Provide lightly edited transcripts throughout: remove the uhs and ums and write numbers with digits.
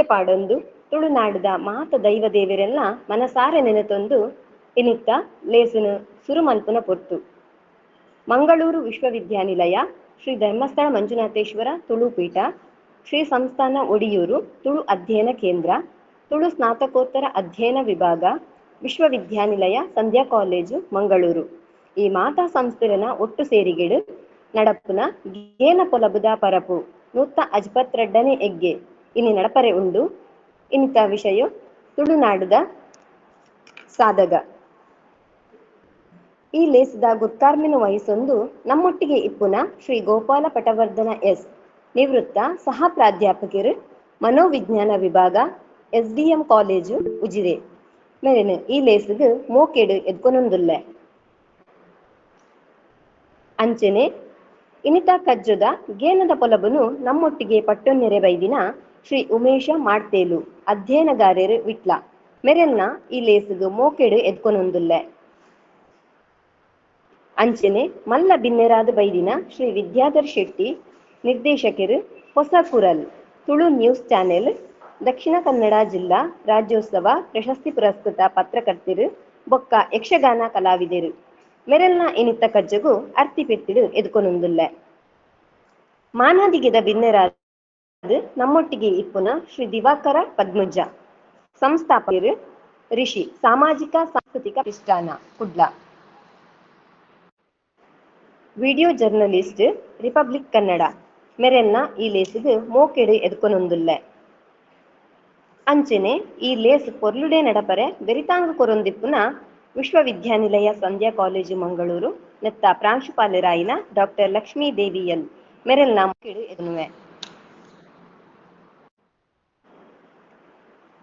ಪಾಡೊಂದು ತುಳುನಾಡುದ ಮಾತ ದೈವ ದೇವೆರೆಲ್ಲ ಮನಸಾರೆ ನೆನೆತೊಂದು ಇನಿತ್ತ ಲೇಸುನು ಸುರು ಮನ್ಪುನ ಪೊರ್ತು. ಮಂಗಳೂರು ವಿಶ್ವವಿದ್ಯಾನಿಲಯ, ಶ್ರೀ ಧರ್ಮಸ್ಥಳ ಮಂಜುನಾಥೇಶ್ವರ ತುಳು ಪೀಠ, ಶ್ರೀ ಸಂಸ್ಥಾನ ಒಡಿಯೂರು ತುಳು ಅಧ್ಯಯನ ಕೇಂದ್ರ, ತುಳು ಸ್ನಾತಕೋತ್ತರ ಅಧ್ಯಯನ ವಿಭಾಗ, ವಿಶ್ವವಿದ್ಯಾನಿಲಯ ಸಂಧ್ಯಾ ಕಾಲೇಜು ಮಂಗಳೂರು ಈ ಮಾತಾ ಸಂಸ್ಥೆನ ಒಟ್ಟು ಸೇರಿಗೆಡು ನಡಪುನ ಗೇನ ಪೊಲಬುದ ಪರಪು 152ನೇ ಎಗ್ಗೆ ಇನಿ ನಡಪರೆ ಉಂಡು. ಇನ್ನಿತ ವಿಷಯ ತುಳುನಾಡುದ ಸಾಧಗ. ಈ ಲೇಸದ ಗುರ್ಕಾರ್ಮೆನು ವಹಿಸೊಂದು ನಮ್ಮೊಟ್ಟಿಗೆ ಇಪ್ಪುನ ಶ್ರೀ ಗೋಪಾಲ ಪಟವರ್ಧನ ಎಸ್, ನಿವೃತ್ತ ಸಹ ಪ್ರಾಧ್ಯಾಪಕರು, ಮನೋವಿಜ್ಞಾನ ವಿಭಾಗ, ಎಸ್ಡಿಎಂ ಕಾಲೇಜು ಉಜಿರೆ ಮೇರೆನು ಈ ಲೇಸುಗು ಮೋಕೆಡು ಎದ್ಕೊನೊಂದುಲ್ಲೆ. ಅಂಚೆನೆ ಇನಿತ ಕಜ್ಜೊದ ಗೇನದ ಪೊಲಬುನು ನಮ್ಮೊಟ್ಟಿಗೆ ಪಟ್ಟೊನ್ನೆರೆ ಬೈದಿನ ಶ್ರೀ ಉಮೇಶ ಮಾಡ್ತೇಲು, ಅಧ್ಯಯನಗಾರರು ವಿಟ್ಲ ಮೆರೆನ್ನ ಈ ಲೇಸುಗು ಮೋಕೆಡು ಎದ್ಕೊನೊಂದುಲ್ಲೆ. ಅಂಚೆನೆ ಮಲ್ಲ ಬಿನ್ನೆರಾದ ಬೈದಿನ ಶ್ರೀ ವಿದ್ಯಾಧರ್ ಶೆಟ್ಟಿ, ನಿರ್ದೇಶಕರು, ಹೊಸ ಕುರಲ್ ತುಳು ನ್ಯೂಸ್ ಚಾನೆಲ್, ದಕ್ಷಿಣ ಕನ್ನಡ ಜಿಲ್ಲಾ ರಾಜ್ಯೋತ್ಸವ ಪ್ರಶಸ್ತಿ ಪುರಸ್ಕೃತ ಪತ್ರಕರ್ತರು ಬೊಕ್ಕ ಯಕ್ಷಗಾನ ಕಲಾವಿದರು ಮೆರೆಲ್ನ ಇನಿತ್ತ ಕಜ್ಜಗು ಅರ್ತಿ ಪೆತ್ತಿಡು ಎದ್ಕೊನೊಂದುಲ್ಲೆ. ಮಾನಾದಿಗೆದ ಬಿನ್ನೆರಾದ ನಮ್ಮೊಟ್ಟಿಗೆ ಇಪ್ಪುನ ಶ್ರೀ ದಿವಾಕರ ಪದ್ಮಜ, ಸಂಸ್ಥಾಪಕರು, ರಿಷಿ ಸಾಮಾಜಿಕ ಸಾಂಸ್ಕೃತಿಕ ಪ್ರತಿಷ್ಠಾನ Kudla, video journalist Republic Kannada ಮೆರೆನ್ನ ಈ ಲೇಸುಗು ಮೋಕೆಡು ಎದ್ಕೊನೊಂದುಲ್ಲೆ. ಅಂಚೆನೆ ಈ ಲೇಸ್ ಪೊರ್ಲುಡೆ ನಡಪರೆ ಬೆರಿತಾಂಗು ಕೊರೊಂದಿಪ್ಪುನ ವಿಶ್ವವಿದ್ಯಾನಿಲಯ ಸಂಧ್ಯಾ ಕಾಲೇಜು ಮಂಗಳೂರು ನೆತ್ತ ಪ್ರಾಂಶುಪಾಲರಾಯಿನ ಡಾಕ್ಟರ್ ಲಕ್ಷ್ಮೀ ದೇವಿ ಎಲ್ ಮೆರೆಲ್ನ ಮೋಕೆಡು ಎದುನುವೆ.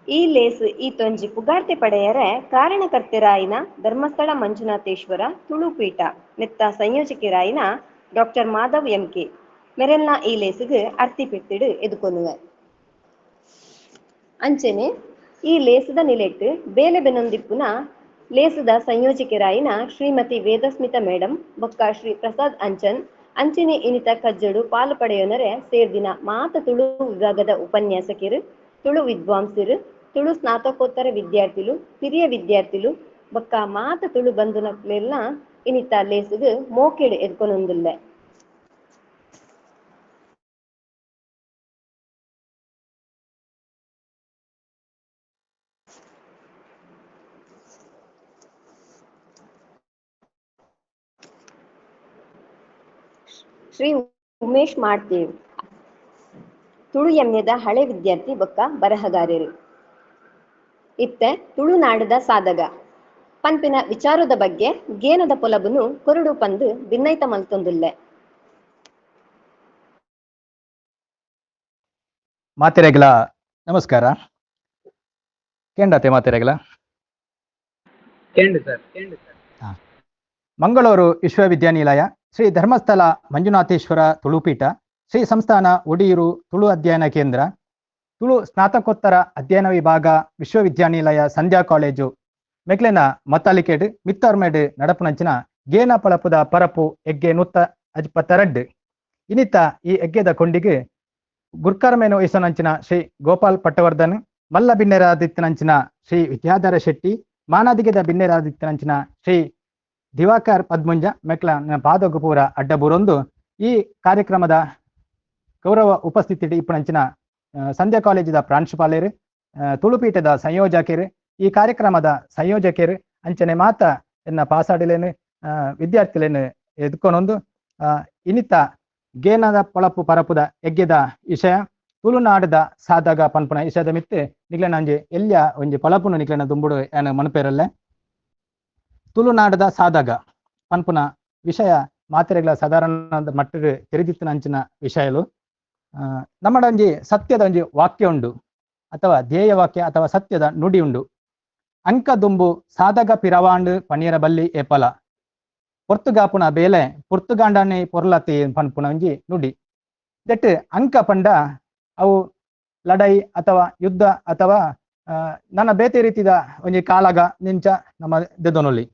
ಈ ಲೇಸ್ ಈ ತೊಂಜಿ ಪುಗಾರ್ತೆ ಪಡೆಯರೆ ಕಾರಣಕರ್ತೆರಾಯಿನ ಧರ್ಮಸ್ಥಳ ಮಂಜುನಾಥೇಶ್ವರ ತುಳುಪೀಠ ನೆತ್ತ ಸಂಯೋಜಕರಾಯಿನ ಡಾಕ್ಟರ್ ಮಾಧವ್ ಎಂಕೆ ಮೆರೆಲ್ನ ಈ ಲೇಸುಗು ಅರ್ತಿ ಪೆತ್ತಿಡು ಎದುಕೊನುವೆ. ಅಂಚೆನೆ ಈ ಲೇಸದ ನಿಲೆಟ್ ಬೇಲೆ ಬೆನೊಂದಿಪ್ಪುನ ಲೇಸದ ಸಂಯೋಜಕರಾಯಿನ ಶ್ರೀಮತಿ ವೇದಸ್ಮಿತ ಮೇಡಂ ಬೊಕ್ಕ ಶ್ರೀ ಪ್ರಸಾದ್ ಅಂಚನ್ ಅಂಚೆನೆ ಇನಿತ ಕಜ್ಜಡು ಪಾಲು ಪಡೆಯೋನರೆ ಸೇರ್ದಿನ ಮಾತ ತುಳು ವಿಭಾಗದ ಉಪನ್ಯಾಸಕರು, ತುಳು ವಿದ್ವಾಂಸರು, ತುಳು ಸ್ನಾತಕೋತ್ತರ ವಿದ್ಯಾರ್ಥಿಲು, ಹಿರಿಯ ವಿದ್ಯಾರ್ಥಿಲು ಬೊಕ್ಕ ಮಾತ ತುಳು ಬಂಧುನಕ್ಲೆಲ್ಲ ಇನಿತ ಲೇಸುಗು ಮೋಕೆಡು ಎದ್ಕೊನೊಂದುಲ್ಲೆ. ಶ್ರೀ ಉಮೇಶ್ ಮಾಡ್ತೇವ್, ತುಳು ಎಮ್ಮೆದ ಹಳೆ ವಿದ್ಯಾರ್ಥಿ ಬೊಕ್ಕ ಬರಹಗಾರರು. ಇತ್ತೆ ತುಳುನಾಡದ ಸಾಧಗ ಪನ್ಪಿನ ವಿಚಾರದ ಬಗ್ಗೆ ಗೇನದ ಪೊಲಬುನು ಕೊರಡು ಪಂದು ಬಿನ್ನೈತ ಮಲ್ತೊಂದುಲ್ಲೆ. ಮಾತೆರೆಗ್ಲ ನಮಸ್ಕಾರ. ಕೇಂಡತೆ ಮಾತೆರೆಗ್ಲ? ಕೇಂಡು ಸರ್, ಕೇಂಡು ಸರ್. ಮಂಗಳೂರು ವಿಶ್ವವಿದ್ಯಾನಿಲಯ, ಶ್ರೀ ಧರ್ಮಸ್ಥಳ ಮಂಜುನಾಥೇಶ್ವರ ತುಳುಪೀಠ, ಶ್ರೀ ಸಂಸ್ಥಾನ ಒಡಿಯೂರು ತುಳು ಅಧ್ಯಯನ ಕೇಂದ್ರ, ತುಳು ಸ್ನಾತಕೋತ್ತರ ಅಧ್ಯಯನ ವಿಭಾಗ, ವಿಶ್ವವಿದ್ಯಾನಿಲಯ ಸಂಧ್ಯಾ ಕಾಲೇಜು ಮೆಕ್ಲೆನ ಮತ್ತಾಲಿಕೆಡ್ ಮಿತ್ತರ್ಮೆಡ್ ನಡಪುನಂಚಿನ ಗೇನ ಪಳಪುದ ಪರಪು ಎಗ್ಗೆ 152 ಇನಿತ ಈ ಎಗ್ಗೆದ ಕೊಂಡಿಗೆ ಗುರ್ಕರ್ಮೇನು ಇಸನಂಚಿನ ಶ್ರೀ ಗೋಪಾಲ್ ಪಟ್ಟವರ್ಧನ್, ಮಲ್ಲ ಬಿನ್ನೆರಾದಿತ್ತನಂಚಿನ ಶ್ರೀ ವಿದ್ಯಾಧರ ಶೆಟ್ಟಿ, ಮಾನಾದಿಗೆದ ಬಿನ್ನೆರಾದಿತ್ತನಂಚಿನ ಶ್ರೀ ದಿವಾಕರ್ ಪದ್ಮುಂಜ ಮೆಕ್ಲ ಪಾದಗುಪೂರ ಅಡ್ಡಬೂರೊಂದು ಈ ಕಾರ್ಯಕ್ರಮದ ಗೌರವ ಉಪಸ್ಥಿತಿ ಇಪ್ಪುನಂಚಿನ ಸಂಧ್ಯಾ ಕಾಲೇಜಿದ ಪ್ರಾಂಶುಪಾಲರು, ತುಳುಪೀಠದ ಸಂಯೋಜಕರು, ಈ ಕಾರ್ಯಕ್ರಮದ ಸಂಯೋಜಕರು ಅಂಚನೆ ಮಾತ ಎನ್ನ ಪಾಸಾಡಿಲೇನು ವಿದ್ಯಾರ್ಥಿಲೇನು ಎದ್ಕೊನೊಂದು ಇನ್ನಿತ ಗೇನದ ಪೊಳಪು ಪರಪುದ ಎಗ್ಗೆದ ವಿಷಯ ತುಳುನಾಡದ ಸಾಧಗ ಪನ್ಪುನ ವಿಷಯದ ಮಿತ್ತು ನಿಕ್ಲೆನ ಒಂಜಿ ಎಲ್ಯ ಒಂಜಿ ಪೊಳಪುನು ನಿಕ್ಲೆನ ದುಂಬುಡು ಏನ ಮನಪೇರಲ್ಲೆ. ತುಳುನಾಡದ ಸಾಧಗ ಪನ್ಪುನ ವಿಷಯ ಮಾತೆರೆಗ್ಲ ಸಾಧಾರಣ ಮಟ್ಟದ ತೆರೆದಿತ್ತಿನ ಅಂಚಿನ ವಿಷಯಲು. ನಮ್ಮಡ ಒಂಜಿ ಸತ್ಯದ ಒಂಜಿ ವಾಕ್ಯ ಉಂಡು ಅಥವಾ ಧ್ಯೇಯ ವಾಕ್ಯ ಅಥವಾ ಸತ್ಯದ ನುಡಿ ಉಂಡು. ಅಂಕ ದುಂಬು ಸಾಧಗ ಪಿರವಾಂಡು ಪನೀರ ಬಲ್ಲಿ ಏಪಲ ಪೊರ್ತುಗಾಪುನ ಬೇಲೆ ಪೊರ್ತುಗಾಂಡನೆ ಪೊರ್ಲತಿ ಪನ್ಪುನ ಒಂಜಿ ನುಡಿ. That ಅಂಕ ಪಂಡ ಅವು ಲಡೈ ಅಥವಾ ಯುದ್ಧ ಅಥವಾ ನನ್ನ ಬೇತೆ ರೀತಿದ ಒಂಜಿ ಕಾಲಗ ನಿಂಚ ನಮ್ಮ ದೆದೊನೊಲಿ.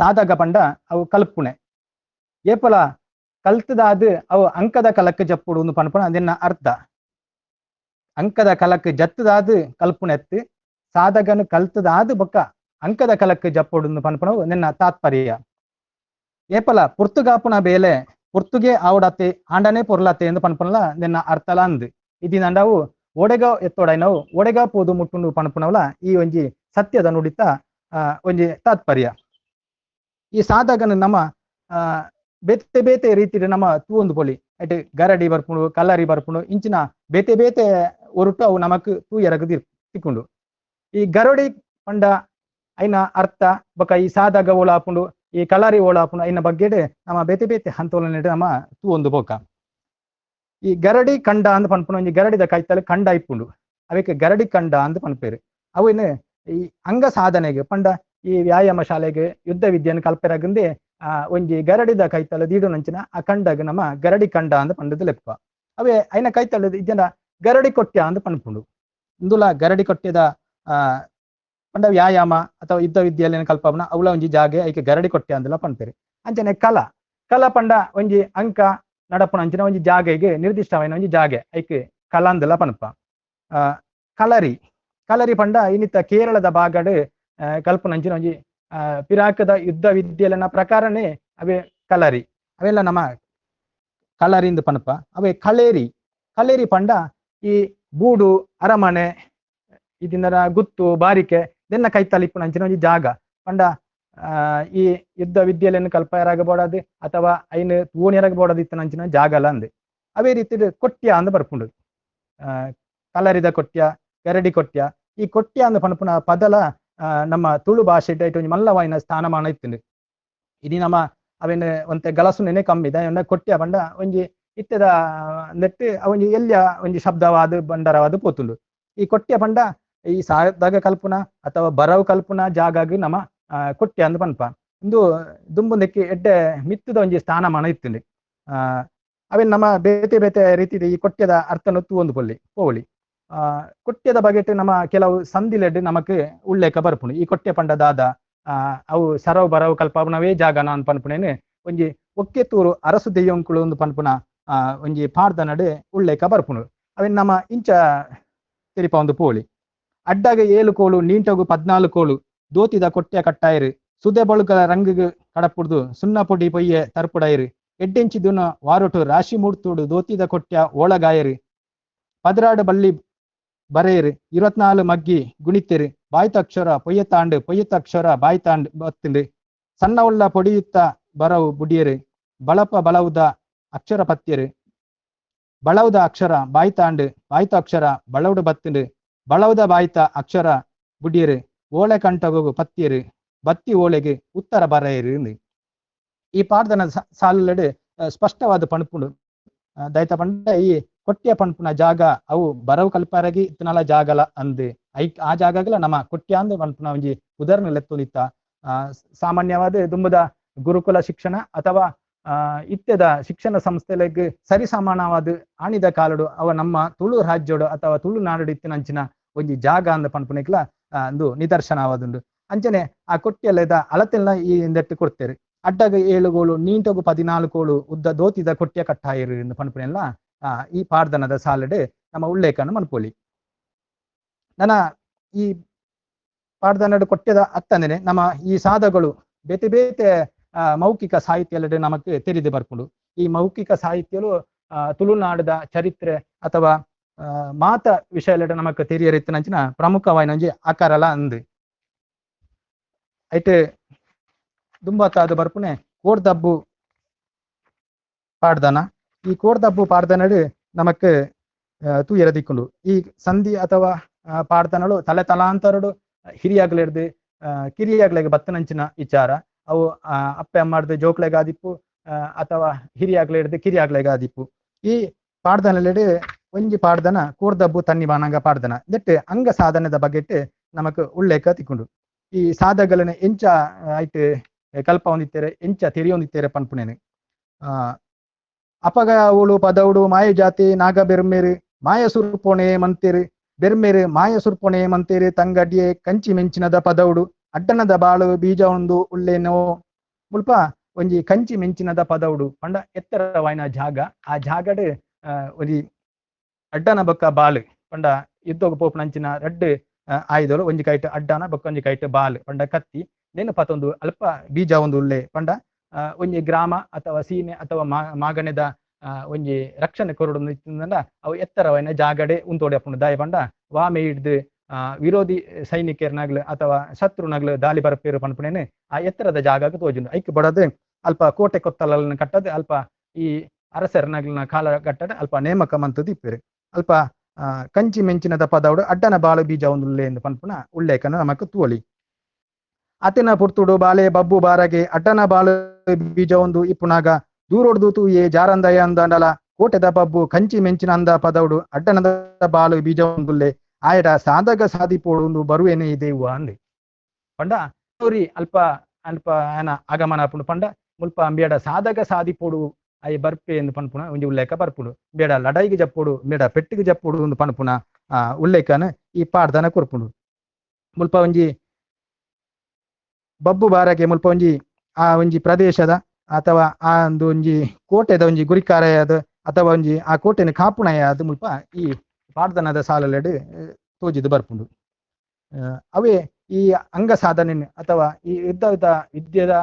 ಸಾಧಗ ಪಂಡ ಅವು ಕಲ್ಪುಣೆ ಏಪಲ ಕಲ್ತದಾದ ಅವು ಅಂಕದ ಕಲಕ್ಕೆ ಜಪ್ಪುಡು ಪನ್ಪುನ ಅದನ್ನ ಅರ್ಥ. ಅಂಕದ ಕಲಕ್ ಜತ್ತದಾದು ಕಲ್ಪುನೆತ್ತು ಸಾಧಕನು ಕಲ್ತದಾದು ಬೊಕ್ಕ ಅಂಕದ ಕಲಕ್ ಜಪ್ಪೊಡು ಪನ್ಪುನವು ನಿನ್ನ ತಾತ್ಪರ್ಯ. ಏಪಲ ಪುರ್ತುಗಾಪುನ ಬೇಲೆ ಪುರ್ತುಗೆ ಆವಡತೆ ಆಂಡನೆ ಪೊರ್ಲತೆ ಎಂದು ಪನ್ಪುನಲ ನಿನ್ನ ಅರ್ಥಲ ಅಂದ್. ಇದಿನಂಡವು ಓಡೆಗ ಎತ್ತೋಡೈನವು ಓಡೆಗ ಪೋದು ಮುಟ್ಟುಂಡು ಪನ್ಪುನವಲ ಈ ಒಂಜಿ ಸತ್ಯದ ನುಡಿತ ಒಂಜಿ ತಾತ್ಪರ್ಯ. ಈ ಸಾಧಕನು ನಮ್ಮ ಬೇತೆ ಬೇತೆ ರೀತಿಡ್ ನಮ್ಮ ತೂವೊಂದು ಪೋಲಿ ಐಟ್ ಗರಡಿ ಬರ್ಪುಂಡು, ಕಲ್ಲರಿ ಬರ್ಪುಂಡು, ಇಂಚಿನ ಬೇತೆ ಬೇತೆ ಒರುಟು ಅವು ನಮಕ್ ತೂಯರಗ್ ತಿಕ್ಕುಂಡು. ಈ ಗರಡಿ ಪಂಡ ಐನ ಅರ್ಥ ಬೊಕ ಈ ಸಾಧಕ ಓಲಾಪುಂಡು, ಈ ಕಲರಿ ಓಲಾಪುಂಡು ಐನ ಬಗ್ಗೆಡ್ ನಮ್ಮ ಬೇತೆ ಬೇತೆ ಹಂತೋಲನೆಡ್ ನಮ್ಮ ತೂವೊಂದು ಪೋಕ. ಈ ಗರಡಿ ಕಂಡ ಅಂದ್ ಪನ್ಪುನ ಒಂಜಿ ಗರಡಿದ ಕೈತಲ್ ಕಂಡ ಇಪ್ಪುಂಡು, ಅವೆಕ್ ಗರಡಿ ಕಂಡ ಅಂದ್ ಪನ್ಪೇರು. ಅವೇನು ಈ ಅಂಗ ಸಾಧನೆಗೆ ಪಂಡ ಈ ವ್ಯಾಯಾಮ ಶಾಲೆಗೆ ಯುದ್ಧ ವಿದ್ಯೆಯನ್ನು ಕಲ್ಪೆರಗಂದೆ ಒಂಜಿ ಗರಡಿದ ಕೈತಲ ದೀಡುನಂಚಿನ ಆ ಕಂಡಗ್ ನಮ್ಮ ಗರಡಿ ಕಂಡ ಅಂದ್ ಪಂಡದ್ ಲೆಪ್ಪ. ಅವೇ ಐನ ಕೈತಲ ಇಜ್ಜನ ಗರಡಿ ಕೊಟ್ಯ ಅಂದ್ ಪನ್ಪುಂಡು. ಇಂದುಲ ಗರಡಿ ಕೊಟ್ಯದ ಪಂಡ ವ್ಯಾಯಾಮ ಅಥವಾ ಯುದ್ಧ ವಿದ್ಯೆಯಲ್ಲಿ ಕಲ್ಪವನ ಅವಳ ಒಂಜಿ ಜಾಗೆ ಐಕೆ ಗರಡಿ ಕೊಟ್ಯ ಅಂದಲ ಪನ್ಪೇರು. ಅಂಚನೆ ಕಲಾ ಕಲಾ ಪಂಡ ಒಂಜಿ ಅಂಕ ನಡಪುನ ಅಂಚಿನ ಒಂಜಿ ಜಾಗೆಗೆ ನಿರ್ದಿಷ್ಟವಾಯಿನ ಒಂಜಿ ಜಾಗೆ ಐಕೆ ಕಲಾ ಅಂದಲ ಪನ್ಪ. ಕಲರಿ ಕಲರಿ ಪಂಡ ಇನ್ನಿತ ಕೇರಳದ ಭಾಗಡ್ ಕಲ್ಪನಂಚಿನ ಒಂಜಿ ಪಿರಾಕದ ಯುದ್ಧ ವಿದ್ಯೆಲನ ಪ್ರಕಾರನೇ ಅವೇ ಕಲರಿ, ಅವೆಲ್ಲ ನಮ್ಮ ಕಲರಿಂದು ಪನ್ಪ. ಅವೇ ಕಳೇರಿ ಕಳೇರಿ ಪಂಡ ಈ ಬೂಡು ಅರಮನೆ ಇದರ ಗುತ್ತು ಬಾರಿಕೆ ಇದನ್ನ ಕೈತಲ್ ಇಪ್ಪುನಂಚಿನ ಒಂಜಿ ಜಾಗ ಪಂಡ ಈ ಯುದ್ಧ ವಿದ್ಯೆಲೆನ್ ಕಲ್ಪಯರಾಗಬೋಡದು ಅಥವಾ ಐನ್ ತೂವೊನಿಯರಾಗಬೋಡದು ಇತ್ತನಂಚಿನ ಜಾಗಲ ಅಂದ್. ಅವೇ ರೀತಿ ಕೊಟ್ಯ ಅಂದ್ ಬರ್ಪುಂಡು. ಕಲರಿದ ಕೊಟ್ಯ, ಗರಡಿ ಕೊಟ್ಯ, ಈ ಕೊಟ್ಯ ಅಂದ್ ಪನ್ಪುನ ಪದಲ ನಮ್ಮ ತುಳು ಭಾಷೆ ಒಂಜಿ ಮಲ್ಲವಾಯಿನ ಸ್ಥಾನಮಾನ ಇತ್ತುಂಡು. ಇಡೀ ನಮ್ಮ ಅವೇನು ಒಂತೆ ಗಲಸುನೇನೆ ಕಮ್ಮಿ ದಾಯೆ ಕೊಟ್ಯ ಪಂಡ ಒಂಜಿ ಇತ್ತೆದ ನೆಟ್ ಒಂಜಿ ಎಲ್ಯ ಒಂಜಿ ಶಬ್ದವಾದ ಬಂಡರವಾದ ಪೋತುಂಡು. ಈ ಕೊಟ್ಯ ಪಂಡ ಈ ಸಾದಾಗ ಕಲ್ಪುನ ಅಥವಾ ಬರವು ಕಲ್ಪುನ ಜಾಗಾಗಿ ನಮ್ಮ ಕೊಟ್ಯ ಅಂದ್ ಪನ್ಪ. ಇಂದು ದುಂಬುಂದಕ್ಕೆ ಎಡ್ಡೆ ಮಿತ್ತದ ಒಂಜಿ ಸ್ಥಾನಮಾನ ಇತ್ತುಂಡು. ಅವೇನ್ ನಮ್ಮ ಬೇತೆ ಬೇತೆ ರೀತಿದ ಈ ಕೊಟ್ಯದ ಅರ್ಥನ ತೂವೊಂದು ಪೊಲ್ಲಿ ಪೋವಳಿ. ಕೊಟ್ಯದ ಬಗೆಟ್ ನಮ್ಮ ಕೆಲವು ಸಂಧಿಲೆಡ್ ನಮಕ್ ಉಲ್ಲೇಖ ಬರ್ಪುಂಡು. ಈ ಕೊಟ್ಯ ಪಂಡ ದಾದ ಅವು ಸರವು ಬರವು ಕಲ್ಪನವೇ ಜಾಗನ ಅಂದ್ ಪನ್ಪುನೇನು ಒಂಜಿ ಒಕ್ಕೆತೂರು ಅರಸು ದೆಯ್ಯಂಕುಳು ಒಂದು ಪನ್ಪುನ ಒಂಜಿ ಪಾಡ್ದ ನಡೆ ಉಲ್ಲೇಖ ಬರ್ಪುಂಡು. ಅವೇನ್ ನಮ್ಮ ಇಂಚ ತೆರಿಪ ಒಂದು ಪೋಳಿ. ಅಡ್ಡಾಗ 7 ಕೋಲು, ನೀಂಟಗು 14 ಕೋಲು, ದೋತಿದ ಕೊಟ್ಯ ಕಟ್ಟಾಯಿರು, ಸುದೆ ಬಳುಕಲ ರಂಗುಗು ಕಡಪುಡ್ದು ಸುಣ್ಣ ಪೊಡಿ ಪೊಯ್ಯೆ ತರ್ಪುಡಾಯಿರು, ಎಡ್ಡೆಂಚಿದುನ ವಾರೊಟು ರಾಶಿ ಮೂರ್ತೋಡು ದೋತಿದ ಕೊಟ್ಯ ಓಳಗಾಯರು, 16 ಬಳ್ಳಿ ಬರೆಯರು, 24 ಮಗ್ಗಿ ಗುಣಿತೆರು, ಬಾಯ್ತ ಅಕ್ಷರ ಪೊಯ್ಯತಾಂಡು ಪೊಯ್ಯತ ಅಕ್ಷರ ಬಾಯ್ತಾಂಡ್ ಬತ್ತುಂಡು, ಸಣ್ಣ ಉಳ್ಳ ಪೊಡಿಯುತ್ತ ಬರವು ಬುಡಿಯರು, ಬಳಪ ಬಳವುದ ಅಕ್ಷರ ಪತ್ಯರು, ಬಳವುದ ಅಕ್ಷರ ಬಾಯ್ತಾಂಡು ಬಾಯ್ತ ಅಕ್ಷರ ಬಳವುಡು ಬತ್ತುಂಡು, ಬಳವುದ ಬಾಯ್ತ ಅಕ್ಷರ ಬುಡಿಯರು, ಓಳೆ ಕಂಠಗು ಪತ್ತಿಯರು, ಬತ್ತಿ ಓಳೆಗೆ ಉತ್ತರ ಬರೆಯರು. ಈ ಪಾಡ್ದನ ಸಾಲುಲೆಡ್ ಸ್ಪಷ್ಟವಾದ ಪಣಪುಂಡು. ದಯತ ಪಂಡ ಈ ಕೊಟ್ಯ ಪನ್ಪುನ ಜಾಗ ಅವು ಬರವು ಕಲ್ಪರಗಿ ಇತ್ತನಲ ಜಾಗಲ ಅಂದ್ I ಆ ಜಾಗಗಳ ನಮ್ಮ ಕೊಟ್ಯ ಅಂದ್ ಪನ್ಪುನ ಒಂಜಿ ಉದಾಹರಣೆ ಲೆತ್ತೊಂದಿತ್ತ. ಸಾಮಾನ್ಯವಾದ ದುಂಬುದ ಗುರುಕುಲ ಶಿಕ್ಷಣ ಅಥವಾ ಇತ್ಯದ ಶಿಕ್ಷಣ ಸಂಸ್ಥೆಲೆಗ್ ಸರಿಸಮಾನವಾದ ಆಣಿದ ಕಾಲಡು ಅವ ನಮ್ಮ ತುಳು ರಾಜ್ಯೋಡು ಅಥವಾ ತುಳುನಾಡು ಇತ್ತಿನಂಚಿನ ಒಂಜಿ ಜಾಗ ಅಂದ್ ಪನ್ಪುನೆಕ್ಲ ಅಂದು ನಿದರ್ಶನವಾದುಂಡು. ಅಂಚನೆ ಆ ಕೊಟ್ಯಲೆದ ಅಳತೆಲ್ಲ ಈ ಇಂದೆಟ್ಟು ಕೊಡ್ತೇರು. ಅಡ್ಡಗ 7 ಗೋಳು, ನೀಂಟಗು 14 ಕೋಳು ಉದ್ದ ದೋತಿದ ಕೊಟ್ಯ ಕಟ್ಟಾಯಿರು ಎಂದು ಪನ್ಪುನೆಲ್ಲ ಈ ಪಾಡ್ದನದ ಸಾಲಡ್ ನಮ್ಮ ಉಲ್ಲೇಖನ ಮನ್ಪೊಲಿ. ನನ್ನ ಈ ಪಾಡ್ದನಡು ಕೊಟ್ಯದ ಅತ್ತಂದನೆ ನಮ್ಮ ಈ ಸಾಧಗಳು ಬೇತೆ ಬೇತೆ ಮೌಖಿಕ ಸಾಹಿತ್ಯಲೆಡ್ ನಮಕ್ ತೆರಿದು ಬರ್ಪುಂಡು. ಈ ಮೌಖಿಕ ಸಾಹಿತ್ಯಲು ತುಳುನಾಡದ ಚರಿತ್ರೆ ಅಥವಾ ಮಾತ ವಿಷಯಲೆಡ್ ನಮಕ್ ತೆರಿಯರಿತ್ತಿನಂಚಿನ ಪ್ರಮುಖವಾಯಿನ ಒಂಜಿ ಆಕಾರಲ ಅಂದ್. ಐಟ್ ದುಂಬತ್ತಾದ ಬರ್ಪುನೆ ಕೋಡ್ದಬ್ಬು ಪಾಡ್ದನ. ಈ ಕೋಡ್ದಬ್ಬು ಪಾಡ್ದನಡು ನಮಕ್ ತೂಯರ ದಿಕ್ಕುಂಡು. ಈ ಸಂಧಿ ಅಥವಾ ಪಾಡ್ದನಳು ತಲೆ ತಲಾಂತರಡು ಹಿರಿಯಾಗ್ಲೆಡ್ದು ಕಿರಿಯಾಗ್ಲೆಗ್ ಬತ್ತನಂಚಿನ ವಿಚಾರ ಅವು ಅಪ್ಪೆ ಅಮ್ಮಾಡ್ದು ಜೋಕ್ಲೆಗಾದಿಪ್ಪು ಅಥವಾ ಹಿರಿಯಾಗ್ಲೆಡ್ದು ಕಿರಿಯಾಗ್ಲೆಗಾದಿಪ್ಪು. ಈ ಪಾಡ್ದನಲೆಡ್ ಒಂಜಿ ಪಾಡ್ದನ ಕೋಡ್ದಬ್ಬು ತನ್ನಿ ಬಾನಂಗ ಪಾಡ್ದನ ನೆಟ್ ಅಂಗ ಸಾಧನದ ಬಗೆಟ್ ನಮಕ್ ಉಲ್ಲೇಖ ತಿಕ್ಕುಂಡು. ಈ ಸಾಧಕಗಳನ್ನ ಎಂಚ ಐಟ್ ಕಲ್ಪ ಹೊಂದಿತ್ತೇರೆ ಎಂಚ ತೆರಿಯೊಂದಿತ್ತೇರೆ ಪನ್ಪುನೇನು. ಅಪಗ ಅವಳು ಪದೌಡು ಮಾಯ ಜಾತಿ ನಾಗ ಬೆರ್ಮೇರು ಮಾಯ ಸುರ್ಪೊಣೆ ಮಂತೇರು ಬೆರ್ಮೇರು ಮಾಯ ಸುರ್ಪೊಣೆ ಮಂತೇರು ತಂಗಡಿಯೆ ಕಂಚಿ ಮೆಂಚಿನದ ಪದೌಡು ಅಡ್ಡನದ ಬಾಳು ಬೀಜ ಒಂದು ಉಳ್ಳೇನೋ. ಮುಲ್ಪ ಒಂಜಿ ಕಂಚಿ ಮೆಂಚಿನದ ಪದೌಡು ಪಂಡ ಎತ್ತರವಾಯಿನ ಜಾಗ, ಆ ಜಾಗಡ್ ಒಂಜಿ ಅಡ್ಡನ ಬೊಕ್ಕ ಬಾಳು ಪಂಡ ಯುದ್ಧಗ್ ಪೋಪುನಂಚಿನ ರಡ್ಡ್ ಆಯುಧಲು, ಒಂಜಿ ಕೈಟ್ ಅಡ್ಡಾನ ಬೊಕ್ಕ ಒಂಜಿ ಕೈಟ್ ಬಾಲ್ ಪಂಡ ಕತ್ತಿ ನೆನ್ ಪತೊಂದು ಅಲ್ಪ ಬೀಜ ಒಂದು ಉಲ್ಲೆ. ಪಂಡ ಒಂಜಿ ಗ್ರಾಮ ಅಥವಾ ಸೀಮೆ ಅಥವಾ ಮಾಗಣೆದ ಒಂಜಿ ರಕ್ಷಣೆ ಕೊರಡು ಇತ್ತಿಂದ ಅವು ಎತ್ತರವಾಯಿನ ಜಾಗಡೆ ಉಂತೋಡಿ ಅಪ್ಪುಂಡು. ದಾಯ ಪಂಡ ವಾಮೆ ಹಿಡ್ದು ವಿರೋಧಿ ಸೈನಿಕರ್ನಾಗ್ಲು ಅಥವಾ ಶತ್ರುನಾಗ್ಲು ದಾಳಿ ಬರಪೇರು ಪನ್ಪುನೇನೆ ಆ ಎತ್ತರದ ಜಾಗಕ್ಕೆ ತೋಜುಂಡು. ಐಕ್ ಬಡದು ಅಲ್ಪ ಕೋಟೆ ಕೊತ್ತಲನ್ನು ಕಟ್ಟದು ಅಲ್ಪ ಈ ಅರಸರ್ನಾಗ್ಲಿನ ಕಾಲ ಕಟ್ಟದ ಅಲ್ಪ ನೇಮಕ ಮಂತದ್ದು ಇಪ್ಪೇರು. ಅಲ್ಪ ಕಂಚಿ ಮೆಂಚಿನದ ಪದವಡು ಅಡ್ಡನ ಬಾಳು ಬೀಜ ಒಂದು ಎಂದು ಪನ್ಪುನ ಉಲ್ಲೇಖನ ನಮಕ್ ತೋಲಿ. ಅತಿನ ಪುರ್ತುಡು ಬಾಲೆ ಬಬ್ಬು ಬಾರಗೆ ಅಡ್ಡನ ಬಾಳು ಬೀಜ ಒಂದು ಇಪ್ಪುನಾಗ ದೂರೊಡ್ದು ತೂಯೆ ಜಾರಂದಯ ಅಂದಂಡಲ ಕೋಟೆದ ಬಬ್ಬು ಕಂಚಿ ಮೆಂಚಿನ ಅಂದ ಪದವಡು ಅಡ್ಡನದ ಬಾಳು ಬೀಜ ಒಂದುಲ್ಲೆ ಆಯಡ ಸಾಧಕ ಸಾಧಿಪೋಡು ಬರುವೇನೆ ದೇವ ಅಂದೆ. ಪಂಡ ಅಲ್ಪ ಅಲ್ಪ ಆನ ಆಗಮನ ಆಪುಂಡು. ಪಂಡ ಮುಲ್ಪ ಅಂಬೇಡ ಸಾಧಕ ಸಾಧಿಪೋಡು ಅಯ್ ಬರ್ಪೆ ಎಂದು ಪನ್ಪುನ ಒಂಜಿ ಉಲ್ಲೇಖ ಬರ್ಪುಂಡು. ಬೇಡ ಲಡಾಯಿಗೆ ಜಪ್ಪೋಡು ಬೇಡ ಪೆಟ್ಟಿಗೆ ಜಪ್ಪೋಡು ಒಂದು ಪನ್ಪುನ ಉಲ್ಲೇಖನ ಈ ಪಾಡ್ದನ ಕೊರ್ಪುಂಡು. ಮುಲ್ಪ ಒಂಜಿ ಬಬ್ಬು ಬಾರಗೆ ಮುಲ್ಪ ಒಂಜಿ ಆ ಒಂಜಿ ಪ್ರದೇಶದ ಅಥವಾ ಆ ಒಂದು ಒಂಜಿ ಕೋಟೆದ ಒಂಜಿ ಗುರಿಕಾರೆಯಾದ ಅಥವಾ ಒಂಜಿ ಆ ಕೋಟೆನ ಕಾಪುಣಯಾದ ಮುಲ್ಪ ಈ ಪಾಡ್ದನದ ಸಾಲಲೆಡು ತೋಜಿದು ಬರ್ಪುಂಡು. ಅವೇ ಈ ಅಂಗ ಸಾಧನೆ ಅಥವಾ ಈ ಯುದ್ಧದ ವಿದ್ಯೆದ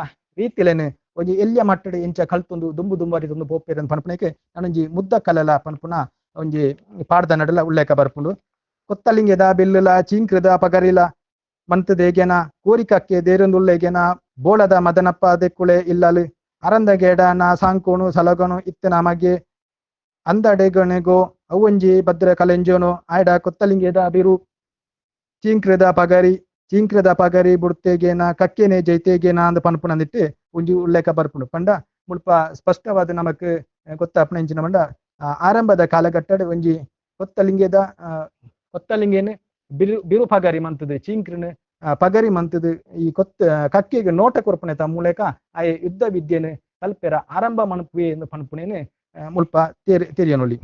ರೀತಿಲೇನೆ ಒಂಜಿ ಎಲ್ಲಿಯ ಮಟ್ಟಡ್ ಇಂಚ ಕಲ್ತೊಂದು ದುಂಬು ದುಂಬರಿತೊಂದು ಪೋಪೇರ್ ಪನ್ಪುನಕ್ಕೆ ನಾನೊಂಜಿ ಮುದ್ದ ಕಲಲ ಪನ್ಪುನ ಒಂಜಿ ಪಾಡ್ದನಡಲ ಉಲ್ಲೇಖ ಬರ್ಪುಂಡು. ಕೊತ್ತಲಿಂಗೆದ ಬಿಲ್ಲುಲ ಚೀಂಕ್ರದ ಪಗರಿಲ ಮಂತದೇಗೆನ ಕೋರಿಕಕ್ಕೆ ದೇರೊಂದುಲ್ಲೆಗೆನ ಬೋಳದ ಮದನಪ್ಪ ದೆಕ್ಕುಳೆ ಇಲ್ಲಲು ಅರಂದ ಗೇಡನ ಸಾಂಕೋಣು ಸಲಗನು ಇತ್ತನ ಮಗೆ ಅಂದಡೆಗಣೆಗೋ ಅವೊಂಜಿ ಭದ್ರ ಕಲೆಂಜೋನು ಆಯ್ಡ ಕೊತ್ತಲಿಂಗೆದ ಬಿರು ಚೀಂಕ್ರದ ಪಗರಿ ಚೀಂಕ್ರದ ಪಗರಿ ಬುಡ್ತೆಗೇನ ಕಕ್ಕೆನೆ ಜೈತೆಗೇನ ಅಂದ್ ಪನ್ಪುನಂದಿಟ್ಟು ಒಂಜಿ ಉಲ್ಲೇಖ ಬರ್ಪುಂಡು. ಪಂಡ ಮುಲ್ಪ ಸ್ಪಷ್ಟವಾದ ನಮಕ್ ಗೊತ್ತಾಪುನ ಇಂಚಿನ ಪಂಡ ಆರಂಭದ ಕಾಲಘಟ್ಟಡ್ ಒಂಜಿ ಕೊತ್ತಲಿಂಗೆದ ಕೊತ್ತಲಿಂಗೇನೆ ಬಿರು ಬಿರು ಪಗರಿ ಮಂತದು ಚೀಂಕ್ರನ್ ಪಗರಿ ಮಂತದು ಈ ಕೊತ್ತ ಕಕ್ಕೆಗೆ ನೋಟ ಕೊರ್ಪುನೆತ ಮೂಲಕ ಆ ಯುದ್ಧ ವಿದ್ಯೆನ್ ಕಲ್ಪೆರ ಆರಂಭ ಮನ್ಪುವೆ ಎಂದು ಪನ್ಪುನೇನೆ ಮುಲ್ಪ ತೆರಿಯನೊಲಿ.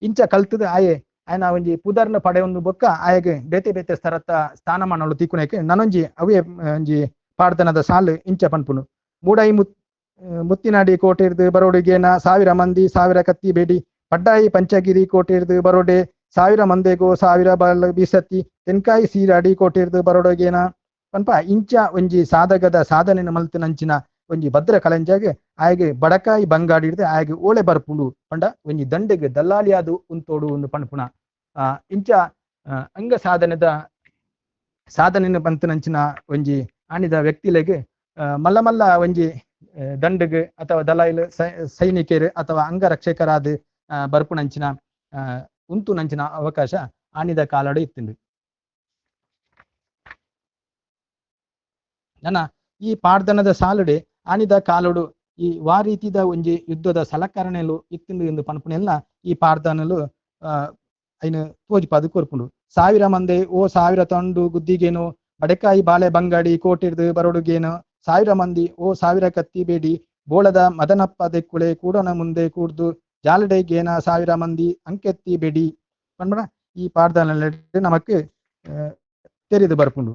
ಇಂಚ ಕಲ್ತದ ಆಯೆ ಆಯನ ಒಂಜಿ ಪುದರ್ನ ಪಡೆಯೊಂದು ಬೊಕ್ಕ ಆಯಗ್ ಬೇತೆ ಬೇತೆ ಸ್ಥರತ್ತ ಸ್ಥಾನಮಾನಲು ತಿಕ್ಕುನೇಕೆ ನನೊಂಜಿ ಅವೇ ಒಂಜಿ ಪಾಡ್ದನದ ಸಾಲು ಇಂಚ ಪನ್ಪುನು. ಮೂಡೈ ಮುತ್ತಿನಾಡಿ ಕೋಟೆರ್ದು ಬರೋಡಿಗೇನ 1000 ಮಂದಿ 1000 ಕತ್ತಿ ಬೇಡಿ ಪಡ್ಡಾಯಿ ಪಂಚಗಿರಿ ಕೋಟೆರ್ದು ಬರೋಡೆ 1000 ಮಂದೆಗೋ 1000 ಬಲ್ ಬೀಸತ್ತಿ ತೆನ್ಕಾಯಿ ಸೀರಾಡಿ ಕೋಟೆರ್ದು ಬರೋಡಗೇನ ಪನ್ಪ ಇಂಚ ಒಂಜಿ ಸಾಧಕದ ಸಾಧನೆ ಮಲ್ತಿನಂಚಿನ ಒಂಜಿ ಭದ್ರ ಕಲಂಜಾಗ್ ಆಯಗ್ ಬಡಕಾಯಿ ಬಂಗಾಡಿ ಹಿಡ್ದು ಆಯಗ್ ಓಳೆ ಬರ್ಪುಂಡು. ಪಂಡ ಒಂಜಿ ದಂಡೆಗ್ ದಲ್ಲಾಳಿಯಾದು ಉಂತೋಡು ಒಂದು ಪನ್ಪುನ ಇಂಚ ಅಂಗ ಸಾಧನೆದ ಸಾಧನೆನ ಬಂತನಂಚಿನ ಒಂಜಿ ಆಣಿದ ವ್ಯಕ್ತಿಲೆಗ್ ಮಲ್ಲ ಮಲ್ಲ ಒಂಜಿ ದಂಡಗ್ ಅಥವಾ ದಲಾಯಿಲ್ ಸೈನಿಕರು ಅಥವಾ ಅಂಗರಕ್ಷಕರಾದ ಬರ್ಪುನಂಚಿನ ಉಂತುನಂಚಿನ ಅವಕಾಶ ಆಣಿದ ಕಾಲಡು ಇತ್ತಿಂಡು. ನನ್ನ ಈ ಪಾಡ್ದನದ ಸಾಲುಡೆ ಆಣಿದ ಕಾಲಡು ಈ ವಾ ರೀತಿದ ಒಂಜಿ ಯುದ್ಧದ ಸಲಕರಣೆಲು ಇತ್ತಿಂಡು ಎಂದು ಪನ್ಪುನೆಲ್ಲ ಈ ಪಾಡ್ದನಲು ಐನು ತೋಜಿಪಾದು ಕೊರ್ಪುಂಡು. 1000 ಮಂದೆ ಓ 1000 ತಂಡು ಗುದ್ದಿಗೇನು ಬಡೆಕಾಯಿ ಬಾಳೆ ಬಂಗಾಡಿ ಕೋಟಿರ್ದು ಬರೋಡುಗೇನು 1000 ಮಂದಿ ಓ 1000 ಕತ್ತಿ ಬೇಡಿ ಬೋಳದ ಮದನಪ್ಪ ದೆಕ್ಕುಳೆ ಕೂಡನ ಮುಂದೆ ಕೂಡ್ದು ಜಾಲಡೆಗೇನ 1000 ಮಂದಿ ಅಂಕೆತ್ತಿ ಬೇಡಿ ಪನ್ಪುನ ಈ ಪಾಡ್ದನಲೆಡ್ ನಮಕ್ ತೆರಿದು ಬರ್ಪುಂಡು.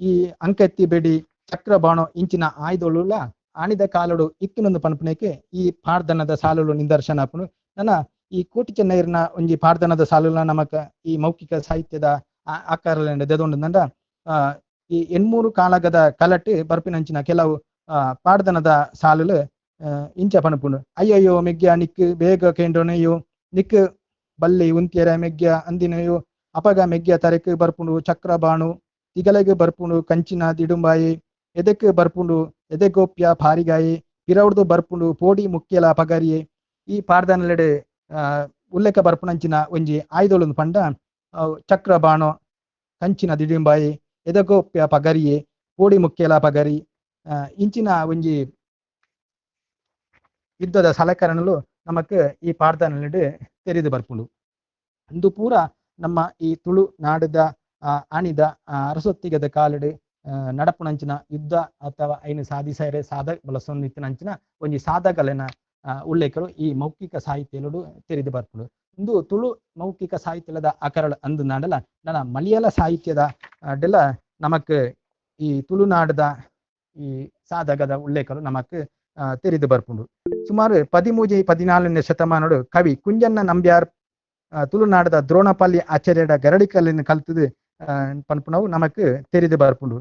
ಈ ಅಂಕೆತ್ತಿ ಬೇಡಿ ಚಕ್ರ ಬಾಣೋ ಇಂಚಿನ ಆಯ್ದೊಳುಲ ಆಣಿದ ಕಾಲಡು ಇತ್ತಿನೊಂದು ಪನ್ಪುನೇಕೆ ಈ ಪಾಡ್ದನದ ಸಾಲುಲು ನಿದರ್ಶನ ಆಪುಂಡು. ನನ್ನ ಈ ಕೋಟಿ ಚೆನ್ನೈರ್ನ ಒಂಜಿ ಪಾಡ್ದನದ ಸಾಲುಲ ನಮಕ ಈ ಮೌಖಿಕ ಸಾಹಿತ್ಯದ ಆಕಾರ ದೆದೊಂಡ ಈ 8 ಕಾಲಗದ ಕಲಟ್ ಬರ್ಪಿನಂಚಿನ ಕೆಲವು ಪಾಡ್ದನದ ಸಾಲುಲು ಇಂಚ ಪನ್ಪುಂಡು. ಅಯ್ಯಯ್ಯೋ ಮೆಗ್ಯ ನಿಕ್ ಬೇಗ ಕೇಂಡೋನೆಯೋ ನಿಕ್ ಬಲ್ಲಿ ಉಂತಿಯರ ಮೆಗ್ಯ ಅಂದಿನಯೋ ಅಪಗ ಮೆಗ್ಯ ತರೆಕ್ ಬರ್ಪುಂಡು ಚಕ್ರ ಬಾಣು ತಿಗಲೆಗ್ ಬರ್ಪುಂಡು ಕಂಚಿನ ದಿಡುಂಬಾಯಿ ಎದೆಕ್ ಬರ್ಪುಂಡು ಎದೆಗೋಪ್ಯ ಪಾರಿಗಾಯಿ ಪಿರೌಡ್ದು ಬರ್ಪುಂಡು ಪೋಡಿ ಮುಖ್ಯಲ ಪಗರಿಯೆ. ಈ ಪಾಡ್ದನಲೆಡ್ ಉಲ್ಲೇಖ ಬರ್ಪುನಂಚಿನ ಒಂಜಿ ಆಯ್ದೊಳೊಂದು ಪಂಡ ಚಕ್ರ ಬಾಣೋ ಕಂಚಿನ ದಿಡಿಂಬಾಯಿ ಎದಗೋಪ್ಯ ಪಗರಿಯೆ ಪೋಡಿ ಮುಖ್ಯಲ ಪಗರಿ ಇಂಚಿನ ಒಂಜಿ ಯುದ್ಧದ ಸಲಕರಣಲು ನಮಕ್ ಈ ಪಾಡ್ದನಲೆಡ್ ತೆರಿದು ಬರ್ಪುಂಡು. ಇಂದು ಪೂರ ನಮ್ಮ ಈ ತುಳು ನಾಡದ ಆಣಿದ ಅರಸೊತ್ತಿಗದ ಕಾಲಡ್ ನಡಪುನಂಚಿನ ಯುದ್ಧ ಅಥವಾ ಐನು ಸಾಧಿಸರೆ ಸಾಧ ಬಳಸೊಂದಿತ್ತಿನಂಚಿನ ಒಂಜಿ ಸಾಧಕಲೆನ ಉಲ್ಲೇಖರು ಈ ಮೌಖಿಕ ಸಾಹಿತ್ಯಲುಡು ತೆರಿದು ಬರ್ಪುಂಡು. ಇಂದು ತುಳು ಮೌಖಿಕ ಸಾಹಿತ್ಯದ ಆಕರಳು ಅಂದು ನಾಡಲ ನನ್ನ ಮಲಯಾಳ ಸಾಹಿತ್ಯದ ಡೆಲ್ಲ ನಮಕ್ ಈ ತುಳುನಾಡದ ಈ ಸಾಧಕದ ಉಲ್ಲೇಖರು ನಮಕ್ ತೆರಿದು ಬರ್ಪುಂಡು. ಸುಮಾರು 13, 14ನೇ ಶತಮಾನಡು ಕವಿ ಕುಂಜನ್ನ ನಂಬ್ಯಾರ್ ತುಳುನಾಡದ ದ್ರೋಣಪಲ್ಲಿ ಆಚಾರ್ಯಡ ಗರಡಿಕಲ್ಲಿನ ಕಲ್ತದು ಪನ್ಪುನವು ನಮಕ್ ತೆರಿದು ಬರ್ಪುಂಡು.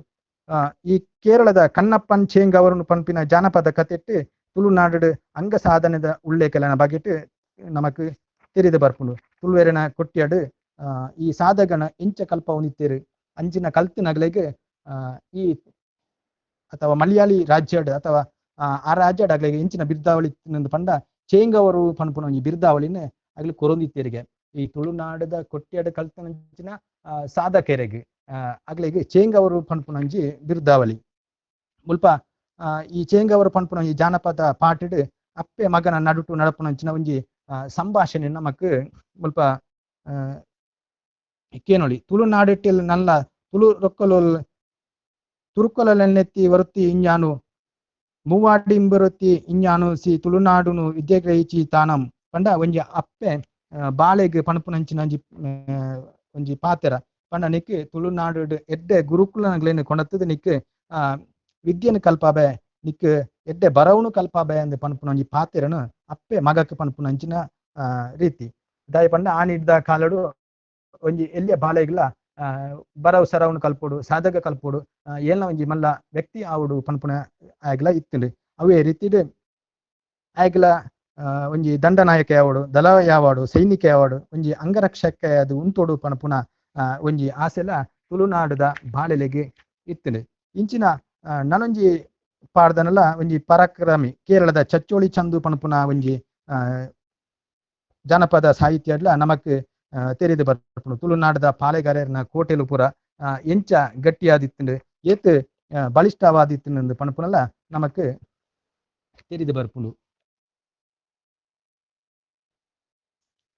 ಈ ಕೇರಳದ ಕಣ್ಣಪ್ಪನ್ ಚೇಂಗವರನ್ನು ಪನ್ಪಿನ ಜಾನಪದ ಕತೆಟ್ಟು ತುಳುನಾಡು ಅಂಗ ಸಾಧನೆದ ಉಲ್ಲೇಖಲನ ಬಗೆಟ್ ನಮಕ್ ತೆರಿದು ಬರ್ಪುಂಡು. ತುಳುವೆರನ ಕೊಟ್ಯಡು ಈ ಸಾಧಕನ ಇಂಚ ಕಲ್ಪವನಿತ್ತೇರು ಅಂಚಿನ ಕಲ್ತಿನಗಲೆಗ್ ಈ ಅಥವಾ ಮಲಯಾಳಿ ರಾಜ್ಯಡ್ ಅಥವಾ ಆ ರಾಜ್ಯಡ್ ಅಗಲೆಗ್ ಇಂಚಿನ ಬಿರ್ದಾವಳಿ ಪಂಡ ಚೇಂಗವರು ಪನ್ಪುನ ಒಂಜಿ ಬಿರ್ದಾವಳಿನ ಅಗಲು ಕೊರೊಂದಿತ್ತೇರಿಗೆ. ಈ ತುಳುನಾಡದ ಕೊಟ್ಯಡ್ ಕಲ್ತನಂಚಿನ ಸಾಧಕೆರೆಗ್ ಅಗಲೆಗ್ ಚೇಂಗವರು ಪನ್ಪುನ ಒಂಜಿ ಬಿರ್ದಾವಳಿ. ಮುಲ್ಪ ಈ ಚೇಂಗವರು ಪನ್ಪುನ ಈ ಜಾನಪದ ಪಾಠಡ್ ಅಪ್ಪೆ ಮಗನ ನಡುಟು ನಡಪುನಂಚಿನ ಒಂಜಿ ಸಂಭಾಷಣೆ ನಮಕ್ ಮುಲ್ಪ ಕೇನೊಳಿ. ತುಳುನಾಡಿಟ್ಟಿಲ್ ನಲ್ಲ ತುಳು ರೊಕ್ಕಲು ತುರುಕೊಲನೆತ್ತಿ ವರುತ್ತಿ ಇಂಜಾನು ಮೂವಾಡಿ ಇಂಬರುತ್ತಿ ಇಂಜಾನು ಸಿ ತುಳುನಾಡುನು ವಿದ್ಯೆಗ್ರಹಿಚಿ ತಾನಂ ಪಂಡ ಒಂಜಿ ಅಪ್ಪೆ ಬಾಳೆಗ್ ಪಣಪುನಂಚಿನ ಒಂಜಿ ಒಂಜಿ ಪಾತೆರ. ಪಂಡ ನಿಕ್ ತುಳುನಾಡು ಎಡ್ಡೆ ಗುರುಕುಲನಗ್ಲೇನು ಕೊಣತದ ನಿಕ್ ವಿದ್ಯೆನು ಕಲ್ಪಾಬೆ, ನಿಕ್ ಎಡ್ಡೆ ಬರವನು ಕಲ್ಪಾಬೆ ಅಂದ್ ಪನ್ಪುನ ಒಂಜಿ ಪಾತೆರನು ಅಪ್ಪೆ ಮಗಕ್ ಪನ್ಪುನಂಚಿನ ರೀತಿ. ದಾಯ ಪಂಡ ಆನಿಡ್ದ ಕಾಲಡು ಒಂಜಿ ಎಲ್ಲಿಯ ಬಾಳೆಗ್ಲ ಬರವು ಸರವನು ಕಲ್ಪೊಡು, ಸಾಧಕ ಕಲ್ಪೊಡು, ಏಲ್ನ ಒಂಜಿ ಮಲ್ಲ ವ್ಯಕ್ತಿ ಆವೊಡು ಪನ್ಪುನ ಆಯ್ಗ್ಲ ಇತ್ತುಂಡು. ಅವೇ ರೀತಿಡ್ ಆಯ್ಗ್ಲ ಒಂಜಿ ದಂಡನಾಯಕ ಯಾವಡು, ದಳ ಯಾವಾಡು, ಸೈನಿಕ ಯಾವಡು, ಒಂಜಿ ಅಂಗರಕ್ಷಕ ಅದು ಉಂತೊಡು ಪನ್ಪುನ ಒಂಜಿ ಆಸೆಲ ತುಳುನಾಡುದ ಬಾಳೆಲೆಗ್ ಇತ್ತುಂಡು. ಇಂಚಿನ ನನೊಂಜಿ ಪಾಡ್ದನಲ ಒಂಜಿ ಪರಾಕ್ರಮಿ ಕೇರಳದ ಚಚ್ಚೋಳಿ ಚಂದು ಪನ್ಪುನ ಒಂಜಿ ಜಾನಪದ ಸಾಹಿತ್ಯಡ್ಲ ನಮಕ್ ತೆರಿದು ಬರ್ಪುಂಡು. ತುಳುನಾಡದ ಪಾಳೆಗಾರನ ಕೋಟೆಲು ಪೂರ ಎಂಚ ಗಟ್ಟಿಯಾದಿತ್ತುಂಡು, ಏತ್ ಬಲಿಷ್ಠವಾದಿತ್ತುಂಡು ಪನ್ಪುನಲ ನಮಕ್ ತೆರಿದು ಬರ್ಪುಂಡು.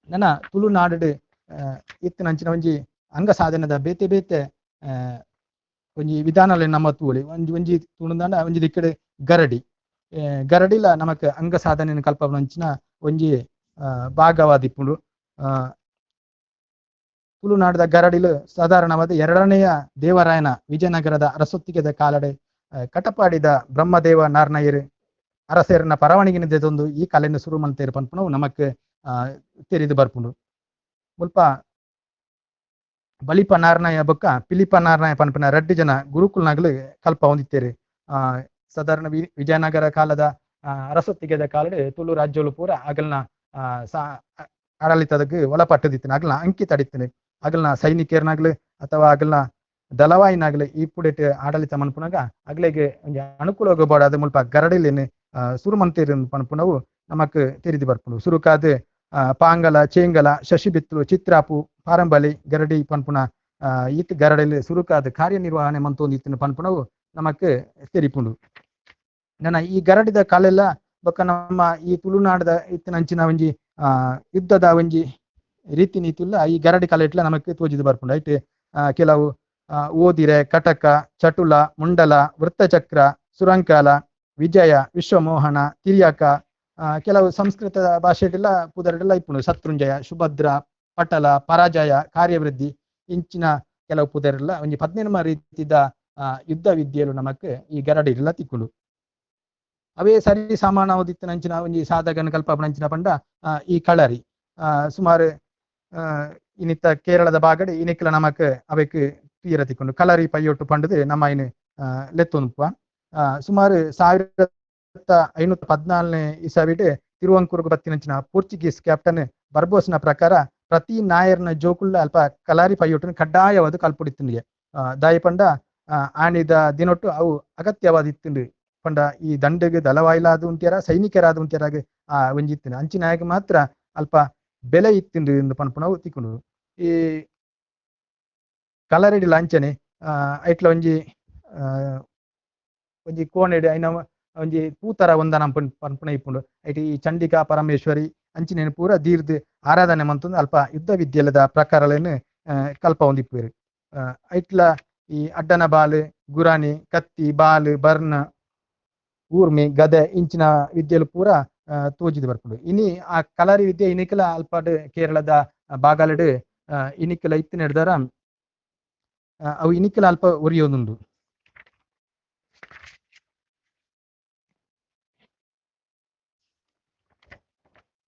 ನನ್ನ ತುಳುನಾಡು ಇತ್ತಿನಂಚಿನ ಒಂಜಿ ಅಂಗ ಸಾಧನದ ಬೇತೆ ಬೇತೆ ಒಂಜಿ ವಿಧಾನಲೆ ನಮ್ಮ ತೂವೊಲಿ. ಒಂಜಿ ಒಂಜಿ ತುಳುನಾಡ ಒಂಜಿ ದಿಕ್ಕಡೆ ಗರಡಿ, ಗರಡಿಲ ನಮಕ್ ಅಂಗ ಸಾಧನೆಯನ್ನು ಕಲ್ಪನಂಚಿನ ಒಂಜಿ ಭಾಗವಾದಿಪ್ಪುಂಡು. ತುಳುನಾಡದ ಗರಡಿಲು ಸಾಧಾರಣವಾದ ಎರಡನೆಯ ದೇವರಾಯನ ವಿಜಯನಗರದ ಅರಸೊತ್ತಿಗೆದ ಕಾಲಡೆ ಕಟಪಾಡಿದ ಬ್ರಹ್ಮದೇವ ನಾರ್ನಯರು ಅರಸೇರನ ಪರವಾನಗಿನ ದೆತೊಂದು ಈ ಕಲೆಯನ್ನು ಸುರು ಮಲ್ತೇರು ಪನ್ಪುನವು ನಮಕ್ ತೆರಿದು ಬರ್ಪುಂಡು. ಮುಲ್ಪ ಬಲಿಪ ನಾರ್ನಾಯ ಬೊಕ್ಕ ಪಿಲಿಪ ನಾರ್ನಾಯ ಪನ್ಪಿನ ರಡ್ಡು ಜನ ಗುರುಕುಲ್ನಾಗಲು ಕಲ್ಪ ಹೊಂದಿತ್ತೇರು. ಸಾಧಾರಣ ವಿಜಯನಗರ ಕಾಲದ ಅರಸೊತ್ತಿಗೆದ ಕಾಲಡೆ ತುಳು ರಾಜ್ಯಗಳು ಪೂರ ಅಗಲ್ನ ಆಡಳಿತದಕ್ಕೆ ಒಳಪಟ್ಟದಿತ್ತಿನ ಅಗಲ್ನ ಅಂಕಿತ ಅಡಿತ್ತಿನ ಅಗಲ್ನ ಸೈನಿಕರ್ನಾಗ್ಲು ಅಥವಾ ಅಗಲ್ನ ದಳವಾಯಿನಾಗ್ಲು ಈ ಪುಡೆಟ್ ಆಡಳಿತ ಮನ್ಪುನಾಗ ಅಗ್ಲೆಗೆ ಒಂಜಿ ಅನುಕೂಲ ಅದು ಮುಲ್ಪ ಗರಡಿಲೇನು ಸುರು ಮಂತೇರು ಪನ್ಪುನವು ನಮಕ್ ತೆರಿದು ಬರ್ಪುಂಡು. ಸುರುಕಾದ್ ಪಾಂಗಲ, ಚೇಂಗಲ, ಶಶಿಬಿತ್ತಲು, ಚಿತ್ರಾಪು, ಪಾರಂಬಲಿ ಗರಡಿ ಪನ್ಪುನ ಈತ್ ಗರಡಿಲಿ ಸುರುಕಾದ್ ಕಾರ್ಯನಿರ್ವಹಣೆ ಮಂತೊಂದಿತ್ತಿನ ಪನ್ಪುನವು ನಮಕ್ ತೆರಿಪುಂಡು. ನನ್ನ ಈ ಗರಡಿದ ಕಾಲೆಲ್ಲ ಬೊಕ್ಕ ನಮ್ಮ ಈ ತುಳುನಾಡದ ಇತ್ತಿನಂಚಿನ ಒಂಜಿ ಯುದ್ಧದ ಒಂಜಿ ರೀತಿ ನೀತಿಲ್ಲ ಈ ಗರಡಿ ಕಾಲ ಇಟ್ಲ ನಮಕ್ ತೋಜಿದು ಬರ್ಪುಂಡು. ಐಟ್ ಕೆಲವು ಓದಿರೆ, ಕಟಕ, ಚಟುಲ, ಮುಂಡಲ, ವೃತ್ತಚಕ್ರ, ಸುರಂಕಾಲ, ವಿಜಯ, ವಿಶ್ವಮೋಹನ, ತಿರ್ಯಾಕ, ಕೆಲವು ಸಂಸ್ಕೃತ ಭಾಷೆಡೆಲ್ಲ ಪುದರ್ಡೆಲ್ಲ ಇಪ್ಪುಂಡು. ಶತ್ರುಂಜಯ, ಸುಭದ್ರ, ಪಟಲ, ಪರಾಜಯ, ಕಾರ್ಯವೃದ್ಧಿ ಇಂಚಿನ ಕೆಲವು ಪುದರೆಲ್ಲ ಒಂಜಿ 15 ರೀತಿದ ಯುದ್ಧ ವಿದ್ಯೆಲು ನಮಕ್ ಈ ಗರಡಿ ಎಲ್ಲ ತಿಕ್ಕುಂಡು. ಅವೇ ಸರಿ ಸಾಮಾನ್ಯವಾದಿತ್ತಿನಂಚಿನ ಒಂಜಿ ಸಾಧಕನ ಕಲ್ಪನಂಚಿನ ಪಂಡ ಈ ಕಳರಿ ಸುಮಾರು ಇನ್ನಿತ್ತ ಕೇರಳದ ಭಾಗಡ್ ಇನಿಕ್ಲ ನಮಕ್ ಅವೆಕ್ ತೀರ ತಿಕ್ಕುಂಡು. ಕಳರಿ ಪೈಯೊಟ್ಟು ಪಂಡದು ನಮ್ಮ ಇನ್ ಲೆತ್ತೊಂದುಪ್ಪ. ಸುಮಾರು 1514ನೇ ಇಸವಿಡ್ ತಿರುವಂಕೂರುಗು ಬತ್ತಿನಂಚಿನ ಪೋರ್ಚುಗೀಸ್ ಕ್ಯಾಪ್ಟನ್ ಬರ್ಬೋಸ್ನ ಪ್ರಕಾರ ಪ್ರತಿ ನಾಯರ್ನ ಜೋಕುಳ್ಳ ಅಲ್ಪ ಕಲಾರಿ ಪೈಯೊಟ್ಟುನ ಕಡ್ಡಾಯವಾದ ಕಲ್ಪುಡಿತ್ತುಂಡಿಗೆ. ದಾಯಿ ಪಂಡ ಆಣಿದ ದಿನೊಟ್ಟು ಅವು ಅಗತ್ಯವಾದಿತ್ತುಂಡು. ಪಂಡ ಈ ದಂಡಗ್ ದಳವಾಯಿಲಾದ ಉಂತ್ಯಾರ ಸೈನಿಕರಾದ ಉಂತ್ಯಾರಾಗ ಆ ಒಂಜಿ ಇತ್ತಿನ ಅಂಚಿನಾಯಗ ಮಾತ್ರ ಅಲ್ಪ ಬೆಲೆ ಇತ್ತಿಂಡು ಎಂದು ಪನ್ಪುನವು ತಿಕ್ಕುಂಡು. ಈ ಕಲರಿಡಿ ಲಾಂಛನೆ ಐಟ್ಲ ಒಂಜಿ ಒಂಜಿ ಕೋಣೆಡ್ ಐನ ಒಂಜಿ ಪೂತರ ಒಂದನ ಪನ್ಪುನ ಇಪ್ಪುಂಡು. ಐಟ್ ಈ ಚಂಡಿಕಾ ಪರಮೇಶ್ವರಿ ಅಂಚಿನ ಪೂರ ದೀರ್ದ್ ಆರಾಧನೆ ಮಂತೊಂದು ಅಲ್ಪ ಯುದ್ಧ ವಿದ್ಯೆಲದ ಪ್ರಕಾರಲೆನ್ ಕಲ್ಪ ಹೊಂದಿಪ್ಪುವೆರ್. ಐಟ್ಲ ಈ ಅಡ್ಡನ ಬಾಲ್, ಗುರಾಣಿ, ಕತ್ತಿ, ಬಾಲ್, ಬರ್ನ, ಊರ್ಮಿ, ಗದೆ ಇಂಚಿನ ವಿದ್ಯೆಲು ಪೂರ ತೋಜಿದ್ ಬರ್ಪುಂಡು. ಇನಿ ಆ ಕಲರಿ ವಿದ್ಯೆ ಇನಿಕಲ ಅಲ್ಪಡ್ ಕೇರಳದ ಬಾಗಲಡ್ ಇನಿಕಲ ಇತ್ತಿನೆಡ್ದಾರ ಅವು ಇನಿಕಲ ಅಲ್ಪ ಒರಿಯೊಂದುಂಡು.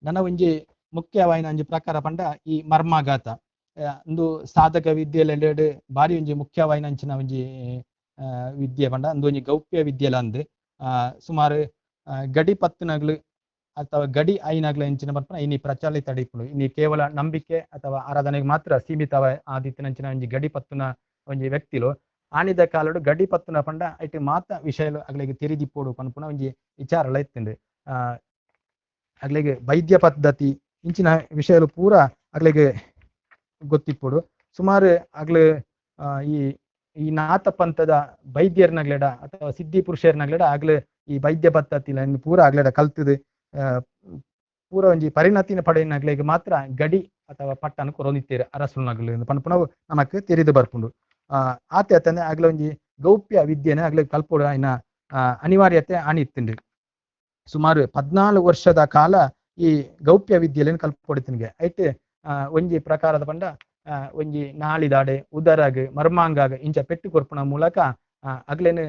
ನನ ಒಂಜಿ ಮುಖ್ಯವಾಯಿನ ಒಂಜಿ ಪ್ರಕಾರ ಪಂಡ ಈ ಮರ್ಮಾಘಾತ. ಉಂದು ಸಾಧಕ ವಿದ್ಯೆಲೆಡ್ ಬಾರಿ ಒಂಜಿ ಮುಖ್ಯವಾಯಿನ ಅಂಚಿನ ಒಂಜಿ ವಿದ್ಯೆ ಪಂಡ ಉಂದು ಒಂಜಿ ಗೌಪ್ಯ ವಿದ್ಯೆಲ ಅಂದ್. ಸುಮಾರು ಗಡಿ ಪತ್ತುನಗ್ಲು ಅಥವಾ ಗಡಿ ಐನಾಗ್ಲು ಎಂಚಿನ ಪನ್ಪುನ ಇನಿ ಪ್ರಚಲಿತ ಇಪ್ಪುಂಡು. ಇನಿ ಕೇವಲ ನಂಬಿಕೆ ಅಥವಾ ಆರಾಧನೆಗೆ ಮಾತ್ರ ಸೀಮಿತ ಆದಿತ್ತಿನಂಚಿನ ಒಂಜಿ ಗಡಿ ಪತ್ತುನ ಒಂಜಿ ವ್ಯಕ್ತಿಲು ಆನಿದ ಕಾಲಡು ಗಡಿ ಪತ್ತುನ ಪಂಡ ಐಟ್ ಮಾತ ವಿಷಯಲು ಅಗ್ಲಿಗೆ ತೆರಿದಿಪ್ಪೋಡು ಪನ್ಪುನ ಒಂಜಿ ವಿಚಾರಲ ಇತ್ತುಂಡು. ಅಗ್ಲಿಗೆ ವೈದ್ಯ ಪದ್ಧತಿ ಇಂಚಿನ ವಿಷಯಲು ಪೂರ ಅಗ್ಲಿಗೆ ಗೊತ್ತಿಪ್ಪೋಡು. ಸುಮಾರು ಅಗ್ಲು ಈ ಈ ನಾಥ ಪಂಥದ ವೈದ್ಯರ್ನಗ್ಲೆಡ ಅಥವಾ ಸಿದ್ಧಿ ಪುರುಷರ್ನಗ್ಲೆಡ ಅಗ್ಲು ಈ ವೈದ್ಯ ಪದ್ಧತಿ ಪೂರ ಅಗ್ಲೆಡ ಕಲ್ತದು ಪೂರ ಒಂಜಿ ಪರಿಣತಿನ ಪಡೆಯಿನಗ್ಲೆಗ್ ಮಾತ್ರ ಗಡಿ ಅಥವಾ ಪಟ್ಟನ ಕೊರೊಂದಿತ್ತೇರು ಅರಸುನಗ್ಲು ಪನ್ಪುನವು ನಮಕ್ ತೆರಿದು ಬರ್ಪುಂಡು. ಆತೆ ಅತ್ತಂದೆ ಅಗ್ಲ ಒಂಜಿ ಗೌಪ್ಯ ವಿದ್ಯೆನ ಅಗ್ಲ ಕಲ್ಪೊಡು ಆಯ್ನ ಅನಿವಾರ್ಯತೆ ಆನಿತ್ತುಂಡು. ಸುಮಾರು 14 ವರ್ಷದ ಕಾಲ ಈ ಗೌಪ್ಯ ವಿದ್ಯೆಲೆನ್ ಕಲ್ಪೊಡಿತಿನ್ಗೆ. ಐಟ್ ಒಂಜಿ ಪ್ರಕಾರದ ಪಂಡ ಒಂಜಿ ನಾಳಿದಾಡೆ ಉದರಾಗ್ ಮರ್ಮಾಂಗಾಗ್ ಇಂಚ ಪೆಟ್ಟು ಕೊರ್ಪುನ ಮೂಲಕ ಅಗ್ಲೆನ್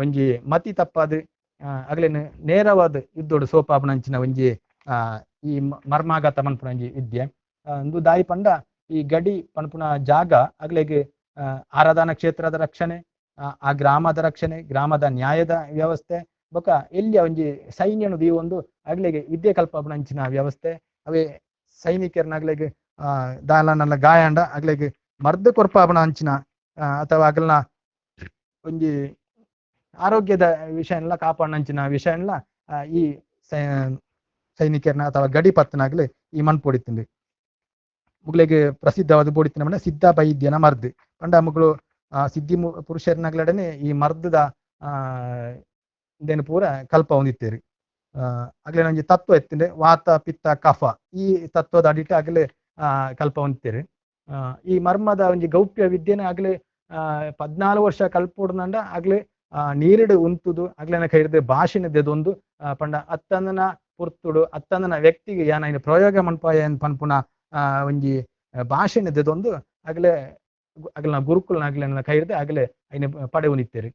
ಒಂಜಿ ಮತಿ ತಪ್ಪಾದ್ ಅಗ್ಲೆನ್ ನೇರವಾದ ಯುದ್ಧೋಡು ಸೋಪಾಪುನಂಚಿನ ಒಂಜಿ ಈ ಮರ್ಮಾಘಾತ ಮನ್ಪುನ ಒಂಜಿ ವಿದ್ಯೆ. ಉಂದು ದಾಯಿ ಪಂಡ ಈ ಗಡಿ ಪನ್ಪುನ ಜಾಗ ಅಗ್ಲೆಗ್ ಆರಾಧನಾ ಕ್ಷೇತ್ರದ ರಕ್ಷಣೆ, ಆ ಗ್ರಾಮದ ರಕ್ಷಣೆ, ಗ್ರಾಮದ ನ್ಯಾಯದ ವ್ಯವಸ್ಥೆ ಬೊಕ ಎಲ್ಲಿಯ ಒಂಜಿ ಸೈನ್ಯನು ದೀವೊಂದು ಅಗ್ಲೆಗ್ ವಿದ್ಯೆ ಕಲ್ಪಪುನಂಚಿನ ವ್ಯವಸ್ಥೆ, ಅವೇ ಸೈನಿಕರ್ನಗ್ಲೆಗ್ ದಾಲನಲ್ಲ ಗಾಯಾಂಡ ಅಗ್ಲೆಗ್ ಮರ್ದ್ ಕೊರ್ಪಾಪುನ ಅಂಚಿನ ಅಥವಾ ಅಗಲ್ನ ಒಂಜಿ ಆರೋಗ್ಯದ ವಿಷಯನ್ಲ ಕಾಪಾಡಂಚಿನ ವಿಷಯನ್ಲ ಈ ಸೈನಿಕರ್ನ ಅಥವಾ ಗಡಿ ಪತ್ತನಾಗ್ಲೆ ಈ ಮಣ್ ಪೊಡಿತುಂಡು. ಮುಗ್ಲೆಗ್ ಪ್ರಸಿದ್ಧವಾದ ಪೊಡಿತಿನ ಪಂಡ ಸಿದ್ಧ ವೈದ್ಯನ ಮರ್ದ್ ಪಂಡ ಮುಗ್ಲು ಸಿದ್ಧಿ ಪುರುಷರ್ನಗ್ಲಡನೆ ಈ ಮರ್ದದ ಇಂದೆನ್ ಪೂರ ಕಲ್ಪ ಹೊಂದಿತ್ತೇರು. ಅಗ್ಲೆನ ಒಂಜಿ ತತ್ವ ಇತ್ತುಂಡು, ವಾತ ಪಿತ್ತ ಕಫ ಈ ತತ್ವದ ಅಡಿಟ್ ಅಗಲೆ ಕಲ್ಪ ಹೊಂದಿತ್ತೇರು. ಈ ಮರ್ಮದ ಒಂಜಿ ಗೌಪ್ಯ ವಿದ್ಯೆನ ಅಗಲೆ 14 ವರ್ಷ ಕಲ್ಪೊಡ್ನಂಡ ಅಗಲೆ ನೀರಿಡು ಉಂತುದು ಅಗ್ಲೆನ ಕೈರ್ದು ಭಾಷೆನ ದೆದೊಂದು ಪಂಡ ಅತ್ತಂದನ ಪುರ್ತುಡು ಅತ್ತಂದನ ವ್ಯಕ್ತಿಗೆ ಯಾನ ಪ್ರಯೋಗ ಮನ್ಪಾಯ ಪನ್ಪುನ ಒಂಜಿ ಭಾಷೆನ ದೆದೊಂದು ಅಗಲೆ ಅಗಲ್ನ ಗುರುಕುಲ್ನ ಅಗ್ಲೆನ ಕೈರ್ದು ಅಗಲೆ ಐನ ಪಡೆ ಉನಿತ್ತೇರು.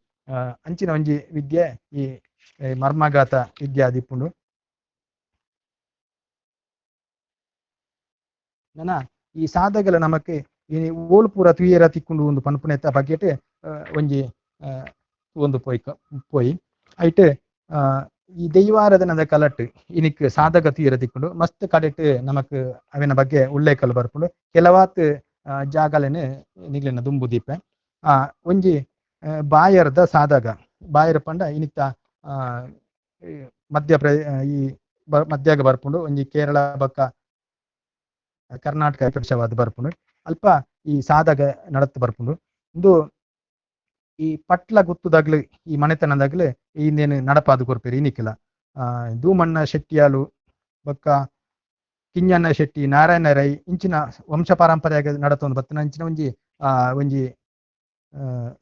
ಅಂಚಿನ ಒಂಜಿ ವಿದ್ಯೆ ಈ ಮರ್ಮಘಾತ ವಿದ್ಯೆ ಆದಿಪ್ಪುಂಡು. ನನ ಈ ಸಾಧಕಲ ನಮಕ್ ಈ ಓಲು ಪೂರ ತುಯೆರ ತಿಕ್ಕುಂಡು ಒಂದು ಪನ್ಪುನೆತ್ತ ಬಗ್ಗೆಟ್ ಒಂಜಿ ಒಂದು ಪೋಯಿ ಐಟ್ ಈ ದೈವಾರಾಧನದ ಕಲಟ್ ಇನಿಕ್ ಸಾಧಕ ತುಯೆರ ತಿಕ್ಕುಂಡು. ಮಸ್ತ್ ಕಡೆಟ್ ನಮಕ್ ಅವಿನ ಬಗ್ಗೆ ಉಲ್ಲೇಖಲು ಬರ್ಪುಂಡು. ಕೆಲವಾತ್ ಜಾಗಲೆನೆ ನಿಗ್ಲೆನ ದುಂಬು ದೀಪೆ. ಒಂಜಿ ಬಾಯರ್ದ ಸಾಧಕ, ಬಾಯರ್ ಪಂಡ ಇನಿತ ಮಧ್ಯ ಈ ಮಧ್ಯಾಗ ಬರ್ಪುಂಡು, ಒಂಜಿ ಕೇರಳ ಬೊಕ್ಕ ಕರ್ನಾಟಕ ಪ್ರದೇಶವಾದ ಬರ್ಪುಂಡು. ಅಲ್ಪ ಈ ಸಾಧಕ ನಡತ್ ಬರ್ಪುಂಡು. ಇಂದು ಈ ಪಟ್ಲ ಗುತ್ತುದಾಗ್ಲು ಈ ಮನೆತನದಾಗ್ಲು ಇನ್ನೇನು ನಡಪಾದ ಕೊರ್ಪೇರು ಇನಿಕ್ಲ. ದೂಮಣ್ಣ ಶೆಟ್ಟಿಯಾಲು ಬೊಕ್ಕ ಕಿಂಜಣ್ಣ ಶೆಟ್ಟಿ, ನಾರಾಯಣ ರೈ ಇಂಚಿನ ವಂಶ ಪಾರಂಪರ್ಯಾಗ ನಡತೊಂದು ಬತ್ತಿನ ಅಂಚಿನ ಒಂಜಿ ಒಂಜಿ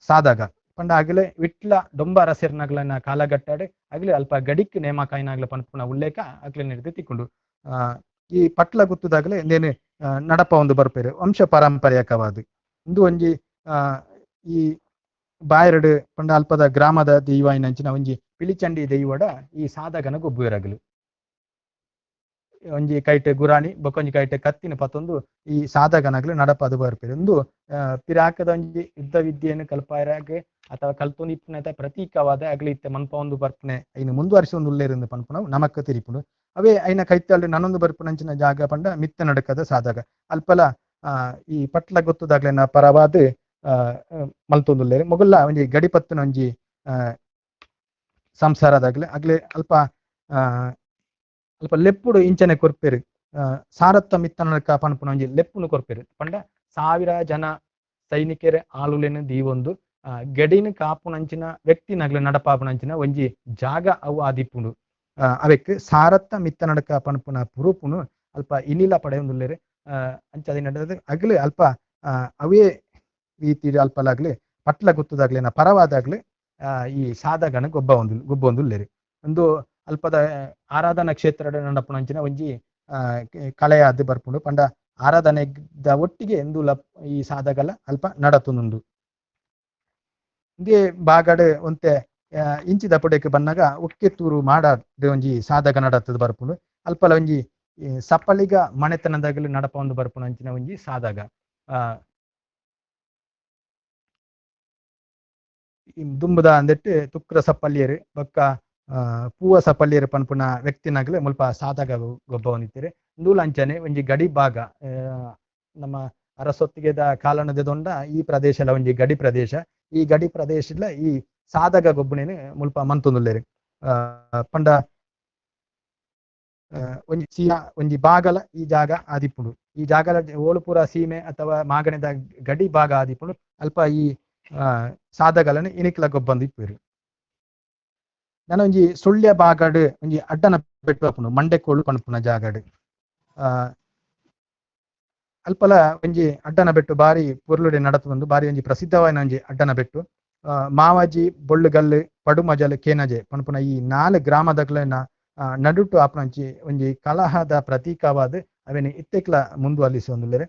ಸಾಧಕ ಪಂಡ ಅಗಲೆ ವಿಟ್ಲ ಡೊಂಬ ಅರಸರ್ನಗ್ಲನ ಕಾಲಘಟ್ಟಾಡು ಅಗಲೆ ಅಲ್ಪ ಗಡಿಕ್ ನೇಮಕಾಯಿನಾಗ್ಲ ಪನ್ಪುನ ಉಲ್ಲೇಖ ಅಗ್ಲೆ ನಡೆದು ತಿಕ್ಕೊಂಡು. ಈ ಪಟ್ಲ ಗುತ್ತುದಾಗಲೇ ಇಂದೇನು ನಡಪ ಒಂದು ಬರ್ಪೇರು ವಂಶ ಪಾರಂಪರ್ಯಕವಾದ ಇಂದು ಒಂಜಿ ಈ ಬಾಯರಡು ಪಂಡ ಅಲ್ಪದ ಗ್ರಾಮದ ದೈವ ಒಂಜಿ ಪಿಲಿಚಂಡಿ ದೈವಡ ಈ ಸಾಧಕನ ಗೊಬ್ಬುವಿರಗಲು. ಒಂಜಿ ಕೈಟ್ ಗುರಾಣಿ ಬೊಕೊಂಜಿ ಕೈಟ್ ಕತ್ತಿನ ಪತ್ತೊಂದು ಈ ಸಾಧಕನಾಗ್ಲು ನಡಪದು ಬರ್ಪೇರು. ಒಂದು ಪಿರಾಕದ ಒಂಜಿ ಯುದ್ಧ ವಿದ್ಯೆಯನ್ನು ಕಲ್ಪಾಯರಾಗ ಅಥವಾ ಕಲ್ತೊಂದಿಪ್ಪುನ ಪ್ರತೀಕವಾದ ಅಗಲಿ ಇತ್ತೆ ಮನ್ಪ ಒಂದು ಬರ್ಪುನೆ ಐನು ಮುಂದುವರಿಸಿ ಉಲ್ಲೇರಿಂದ ಪನ್ಪುನವು ನಮಕ್ ತಿರಿಪುಂಡು. ಅವೇ ಐನ ಕೈತಲ್ಲಿ ನನ್ನೊಂದು ಬರ್ಪುನಂಚಿನ ಜಾಗ ಪಂಡ ಮಿತ್ತ ನಡಕದ ಸಾಧಕ ಅಲ್ಪಲ ಈ ಪಟ್ಲ ಗೊತ್ತುದಾಗ್ಲೆನ ಪರವಾದ ಮಲ್ತೊಂದುಲ್ಲೇರು. ಮೊಗಲ್ಲ ಒಂಜಿ ಗಡಿಪತ್ತುನ ಒಂಜಿ ಸಂಸಾರದಾಗ್ಲೆ ಅಗ್ಲೆ ಅಲ್ಪ ಅಲ್ಪ ಲೆಪ್ಪುಡು ಇಂಚನೆ ಕೊರ್ಪೇರು. ಸಾರತ್ತ ಮಿತ್ತನಕ ಪನ್ಪುನ ಒಂಜಿ ಲೆಪ್ಪುನು ಕೊರ್ಪೇರು. ಪಂಡ 1000 ಜನ ಸೈನಿಕರ ಆಳುಲೆನ ದೀವೊಂದು ಗಡಿನ ಕಾಪುನಂಚಿನ ವ್ಯಕ್ತಿನಗ್ಲೆ ನಡಪಾಪುನಂಚಿನ ಒಂಜಿ ಜಾಗ ಅವು ಆದಿಪ್ಪುಂಡು. ಅವೆಕ್ ಸಾರತ್ತ ಮಿತ್ತನಡಕ ಪನ್ಪುನ ಪುರುಪುನು ಅಲ್ಪ ಇನಿಲ ಪಡೆಯೊಂದುಲ್ಲೇರು. ಅಂಚ ಅದಿನ ಅಗ್ಲೆ ಅಲ್ಪ ಅವೇ ರೀತಿ ಅಲ್ಪಲಾಗ್ಲಿ ಪಟ್ಲ ಗುತ್ತದಾಗ್ಲಿನ ಪರವಾದಾಗ್ಲಿ ಈ ಸಾಧಕನ ಗೊಬ್ಬೊಂದುಲ್ಲೇರು. ಒಂದು ಅಲ್ಪದ ಆರಾಧನಾ ಕ್ಷೇತ್ರ ನಡಪುನಂಚಿನ ಒಂಜಿ ಕಲೆಯಾದ್ ಬರ್ಪುಂಡು. ಪಂಡ ಆರಾಧನೆದ ಒಟ್ಟಿಗೆ ಎಂದುಲ ಈ ಸಾಧಕಲ ಅಲ್ಪ ನಡತುಂದುಂಡು. ಇಂದೇ ಬಾಗಡ್ ಒಂತೆ ಇಂಚಿದ ಪುಡೆಕ್ ಬನ್ನಗ ಒಕ್ಕೆತ್ತೂರು ಮಾಡ ಒಂಜಿ ಸಾಧಕ ನಡತದ ಬರ್ಪುಂಡು. ಅಲ್ಪಲ ಒಂಜಿ ಸಪ್ಪಲಿಗ ಮನೆತನದಾಗಲು ನಡಪೊಂದು ಬರ್ಪುನ ಅಂಚಿನ ಒಂಜಿ ಸಾದಗ. ದುಂಬುದ ಅಂದೆಟ್ ತುಕ್ರ ಸಪ್ಪಲ್ಲಿಯರು ಬೊಕ್ಕ ಪೂವ ಸಪ್ಪಲ್ಲಿಯರು ಪನ್ಪುನ ವ್ಯಕ್ತಿನಾಗಲು ಮುಲ್ಪ ಸಾದಗ ಗೊಬ್ಬವೊಂದಿತ್ತೆರ್. ಇಂದುಲ ಅಂಚನೆ ಒಂಜಿ ಗಡಿ ಭಾಗ, ನಮ್ಮ ಅರಸೊತ್ತಿಗೆದ ಕಾಲನದೊಂಡ ಈ ಪ್ರದೇಶಲ ಒಂಜಿ ಗಡಿ ಪ್ರದೇಶ. ಈ ಗಡಿ ಪ್ರದೇಶದ ಈ ಸಾದಗ ಗೊಬ್ಬುನೇನು ಮುಲ್ಪ ಮಂತೊಂದುಲ್ಲೆರ್. ಪಂಡ ಒಂಜಿ ಸೀಮಾ ಒಂಜಿ ಭಾಗಲ ಈ ಜಾಗ ಆದಿಪ್ಪುಂಡು. ಈ ಜಾಗಲ ಓಲುಪುರ ಸೀಮೆ ಅಥವಾ ಮಾಗಣೆದ ಗಡಿ ಭಾಗ ಆದಿಪ್ಪುಂಡು. ಅಲ್ಪ ಈ ಸಾದಗಲನ್ ಇನಿಕ್ಲ ಗೊಬ್ಬಂದು ಇಪ್ಪುವೆರ್. ನನ ಒಂಜಿ ಸುಳ್ಯ ಭಾಗಡ್ ಒಂಜಿ ಅಡ್ಡನ ಪೆಟ್ಟು ಆಪುಂಡು, ಮಂಡೆಕೋಳು ಪನ್ಪುನ ಜಾಗಡ್. ಅಲ್ಪಲ ಒಂಜಿ ಅಡ್ಡನ ಬೆಟ್ಟು ಬಾರಿ ಪೊರ್ಲುಡೆ ನಡತುಂಡು, ಬಾರಿ ಒಂಜಿ ಪ್ರಸಿದ್ಧವಾಯಿನ ಒಂಜಿ ಅಡ್ಡನ ಬೆಟ್ಟು. ಮಾವಾಜಿ, ಬೊಳ್ಳುಗಲ್ಲು, ಪಡುಮಜಲ್, ಕೇನಜೆ ಪನ್ಪುನ ಈ 4 ಗ್ರಾಮದಗ್ಲೆನ ನಡುಟು ಆಪುನಂಚಿ ಒಂಜಿ ಕಲಹದ ಪ್ರತೀಕವಾದ ಅವೆನ್ ಇತ್ತೆಕ್ಲ ಮುಂದುವಲಿಸೊಂದುಲ್ಲೆರ್.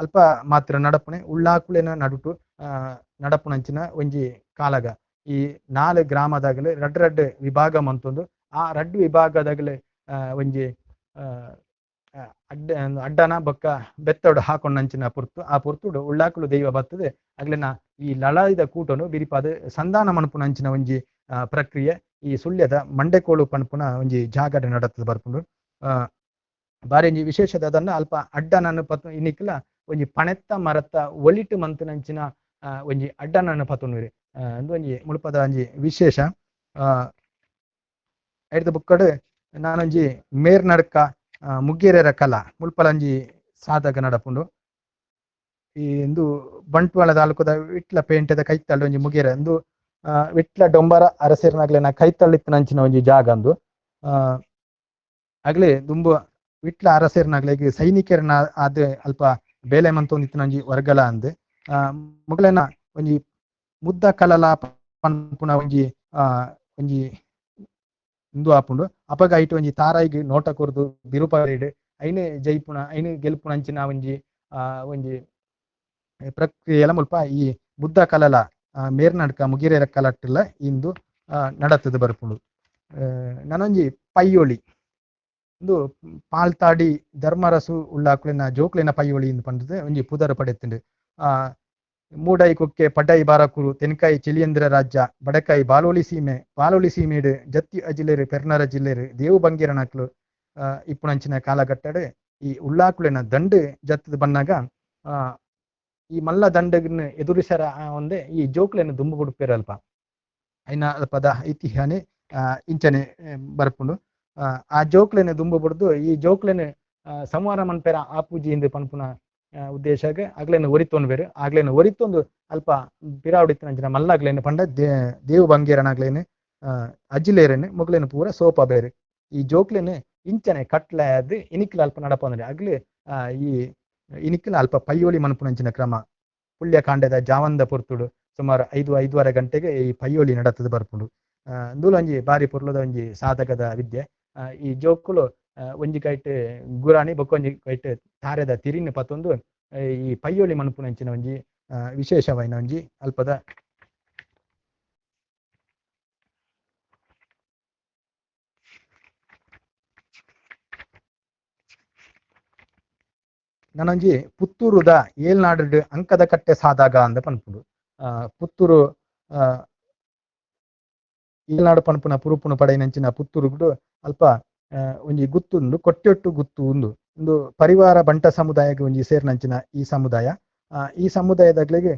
ಅಲ್ಪ ಮಾತ್ರ ನಡಪುನೆ ಉಳ್ಳಾಕುಲೆನ ನಡುಟು ನಡಪುನಂಚಿನ ಒಂಜಿ ಕಾಲಗ. ಈ 4 ಗ್ರಾಮದಾಗಲು ರಡ್ಡ್ ರಡ್ಡ್ ವಿಭಾಗ ಮಂತೊಂದು ಆ ರಡ್ಡ್ ವಿಭಾಗದಾಗಲು ಒಂಜಿ ಅಡ್ಡ ಅಡ್ಡನ ಬೊಕ್ಕ ಬೆತ್ತೋಡು ಹಾಕೊಂಡಂಚಿನ ಪುರ್ತು. ಆ ಪುರ್ತುಡು ಉಳ್ಳಾಕುಲು ದೈವ ಬರ್ತದೆ ಅಗ್ಲೆನ ಈ ಲಳಾಯಿದ ಕೂಟನು ಬಿರಿಪಾದ ಸಂಧಾನ ಮನ್ಪುನಂಚಿನ ಒಂಜಿ ಪ್ರಕ್ರಿಯೆ ಈ ಸುಳ್ಯದ ಮಂಡೆಕೋಳು ಪನ್ಪುನ ಒಂಜಿ ಜಾಗಡ್ ನಡತದ ಬರ್ಪುಂಡು. ಬಾರಿ ಒಂಜಿ ವಿಶೇಷದ ಅದನ್ನ ಅಲ್ಪ ಅಡ್ಡನನ್ನು ಪತ್ತು ಇನ್ನಿಕ್ಲ ಒಂಜಿ ಪಣೆತ್ತ ಮರತ್ತ ಒಲಿಟು ಮಂತುನಂಚಿನ ಒಂಜಿ ಅಡ್ಡನನ್ನು ಪತ್ತುನುವೆರ್. ಉಂದು ಒಂಜಿ ಮುಲ್ಪದ ಒಂಜಿ ವಿಶೇಷ. ಐಡ್ದ್ ಬುಕ್ಕಡ್ ನಾನೊಂಜಿ ಮೇರ್ನಡ್ಕ ಮುಗ್ಗೇರರ ಕಲಾ ಮುಲ್ಪಲ ಒಂಜಿ ಸಾಧಕ ನಡಪುಂಡು. ಈ ಇಂದು ಬಂಟ್ವಾಳ ತಾಲೂಕುದ ವಿಟ್ಲ ಪೇಂಟೆದ ಕೈತಲ್ ಒಂಜಿ ಮುಗೇರ, ಇಂದು ವಿಟ್ಲ ಡೊಂಬರ ಅರಸೇರ್ನಗ್ಲೆನ ಕೈತಳ್ಳಿತ್ತಿನಂಚಿನ ಒಂಜಿ ಜಾಗ ಅಂದು. ಅಗ್ಲೆ ದುಂಬು ವಿಟ್ಲ ಅರಸೇರ್ನಗ್ಲೆಗ್ ಸೈನಿಕರನ ಆದ್ ಅಲ್ಪ ಬೇಲೆ ಮಂತೊಂದಿತ್ತಿನ ಒಂಜಿ ವರ್ಗಲ ಅಂದ್. ಮೊಗಲೆನ ಒಂಜಿ ಮುದ್ದ ಕಲಲ ಪನ್ಪುನ ಒಂಜಿ ಒಂಜಿ ಇಂದು ಆಪುಂಡು. ಅಪಗ ಐಟ್ ಒಂಜಿ ತಾರಾಯಿಗ್ ನೋಟ ಕೊರ್ದು ಬಿರುಪಾರಿಡ್ ಐನ್ ಜೈಪುಣ ಐನ್ ಗೆಲ್ಪುನ ಅಂಚಿನ ಒಂಜಿ ಒಂಜಿ ಪ್ರಕ್ರಿಯೆಲ ಮುಲ್ಪ ಈ ಮುದ್ದ ಕಲಲ ಮೇರ್ನಡ್ಕ ಮುಗಿರೇರ ಕಲಟ್ಟುಲ ಇಂದು ನಡತದ ಬರ್ಪುಂಡು. ನನೊಂಜಿ ಪೈಯೊಳಿ, ಇಂದು ಪಾಲ್ತಾಡಿ ಧರ್ಮರಸು ಉಳ್ಳಾಕುಲೆನ ಜೋಕ್ಲೆನ ಪೈಯೊಳಿ ಇಂದು ಪಂಡದು ಒಂಜಿ ಪುದರ್ ಪಡೆತುಂಡು. ಮೂಡೈ ಕುಕ್ಕೆ, ಪಡ್ಡೈ ಬಾರಕೂರು, ತೆನ್ಕಾಯಿ ಚಿಲಿಯಂದ್ರ ರಾಜ್ಯ, ಬಡಕಾಯಿ ಬಾಲೋಲಿ ಸೀಮೆ, ಬಾಲೋಲಿ ಸೀಮೆಡ್ ಜತ್ತಿ ಅಜಿಲೇರು, ಪೆರ್ನರ ಜಿಲ್ಲೆರು, ದೇವು ಬಂಗೇರನಕ್ಲು ಇಪ್ಪುನಂಚಿನ ಕಾಲಘಟ್ಟಡ್ ಈ ಉಳ್ಳಾಕುಲೆನ ದಂಡು ಜತ್ತದ ಬನ್ನಾಗ ಈ ಮಲ್ಲ ದಂಡಗ್ನ ಎದುರಿಸರ ಒಂದೇ ಈ ಜೋಕ್ಲೆನ ದುಂಬು ಬುಡ್ಪೇರ್ ಅಲ್ಪ. ಐನ ಅಲ್ಪದ ಐತಿಹ್ಯನೆ ಇಂಚನೆ ಬರ್ಪುಂಡು. ಆ ಜೋಕ್ಲೆನ ದುಂಬು ಬುಡ್ದು ಈ ಜೋಕ್ಲೆನ ಸಂಹಾರ ಮನ್ಪೆರ ಆಪೂಜಿ ಇಂದು ಪನ್ಪುನ ಉದ್ದೇಶಗ್ ಅಗ್ಲೆನ ಒರಿತೊಂದು ಬೇರು. ಆಗ್ಲೇನ ಒರಿತೊಂದು ಅಲ್ಪ ಪಿರಾವುಡಿತ್ತಿನಂಚಿನ ಮಲ್ಲಗ್ಲೇನ ಪಂಡ ದೇವು ಬಂಗೇರನಾಗ್ಲೇನ ಅಜ್ಜಿಲೇರನ್ ಮೊಗ್ಲೇನ ಪೂರ ಸೋಪ ಬೇರು. ಈ ಜೋಕ್ಲೆನ ಇಂಚನೆ ಕಟ್ಲೆ ಆದ್ ಇನಿಕ್ಲ ಅಲ್ಪ ನಡಪೊಂದುಂಡು. ಅಗ್ಲೆ ಈ ಇನಿಕ್ಲ ಅಲ್ಪ ಪೈಯೋಳಿ ಮನ್ಪುನಂಚಿನ ಕ್ರಮ ಪುಳ್ಯ ಕಾಂಡದ ಜಾವಂದ ಪೊರ್ತುಡು ಸುಮಾರು 5-5.5 ಗಂಟೆಗೆ ಈ ಪೈಯೋಳಿ ನಡತದ ಬರ್ಪುಂಡು. ಇಂದುಲ ಒಂಜಿ ಬಾರಿ ಪೊರ್ಲುದ ಒಂಜಿ ಸಾಧಕದ ವಿದ್ಯೆ. ಈ ಜೋಕುಲು ಒಂಜಿ ಕೈಟ್ ಗುರಾಣಿ ಬೊಕ್ಕ ಒಂಜಿ ಕೈಟ್ ತಾರೆದ ತಿರಿನ್ ಪತ್ತೊಂದು ಈ ಪೈಯೋಳಿ ಮನ್ಪುನಂಚಿನ ಒಂಜಿ ವಿಶೇಷವಾಯಿನ ಒಂಜಿ ಅಲ್ಪದ ನನೊಂಜಿ ಪುತ್ತೂರುದ ಏಲ್ನಾಡು ಅಂಕದ ಕಟ್ಟೆ ಸಾದಾಗ ಅಂದ ಪನ್ಪುಂಡು. ಪುತ್ತೂರು ಏಲ್ನಾಡು ಪನ್ಪುನ ಪುರುಪುನು ಪಡೆಯಿನಂಚಿನ ಪುತ್ತೂರುಗು ಅಲ್ಪ ಒಂಜಿ ಗುತ್ತು ಉಂಡು, ಕೊಟ್ಟೆಟ್ಟು ಗುತ್ತು ಉಂದು. ಉಂದು ಪರಿವಾರ ಬಂಟ ಸಮುದಾಯಕ್ಕೆ ಒಂಜಿ ಸೇರಿನಂಚಿನ ಈ ಸಮುದಾಯ. ಈ ಸಮುದಾಯದಗ್ಲಿಗೆ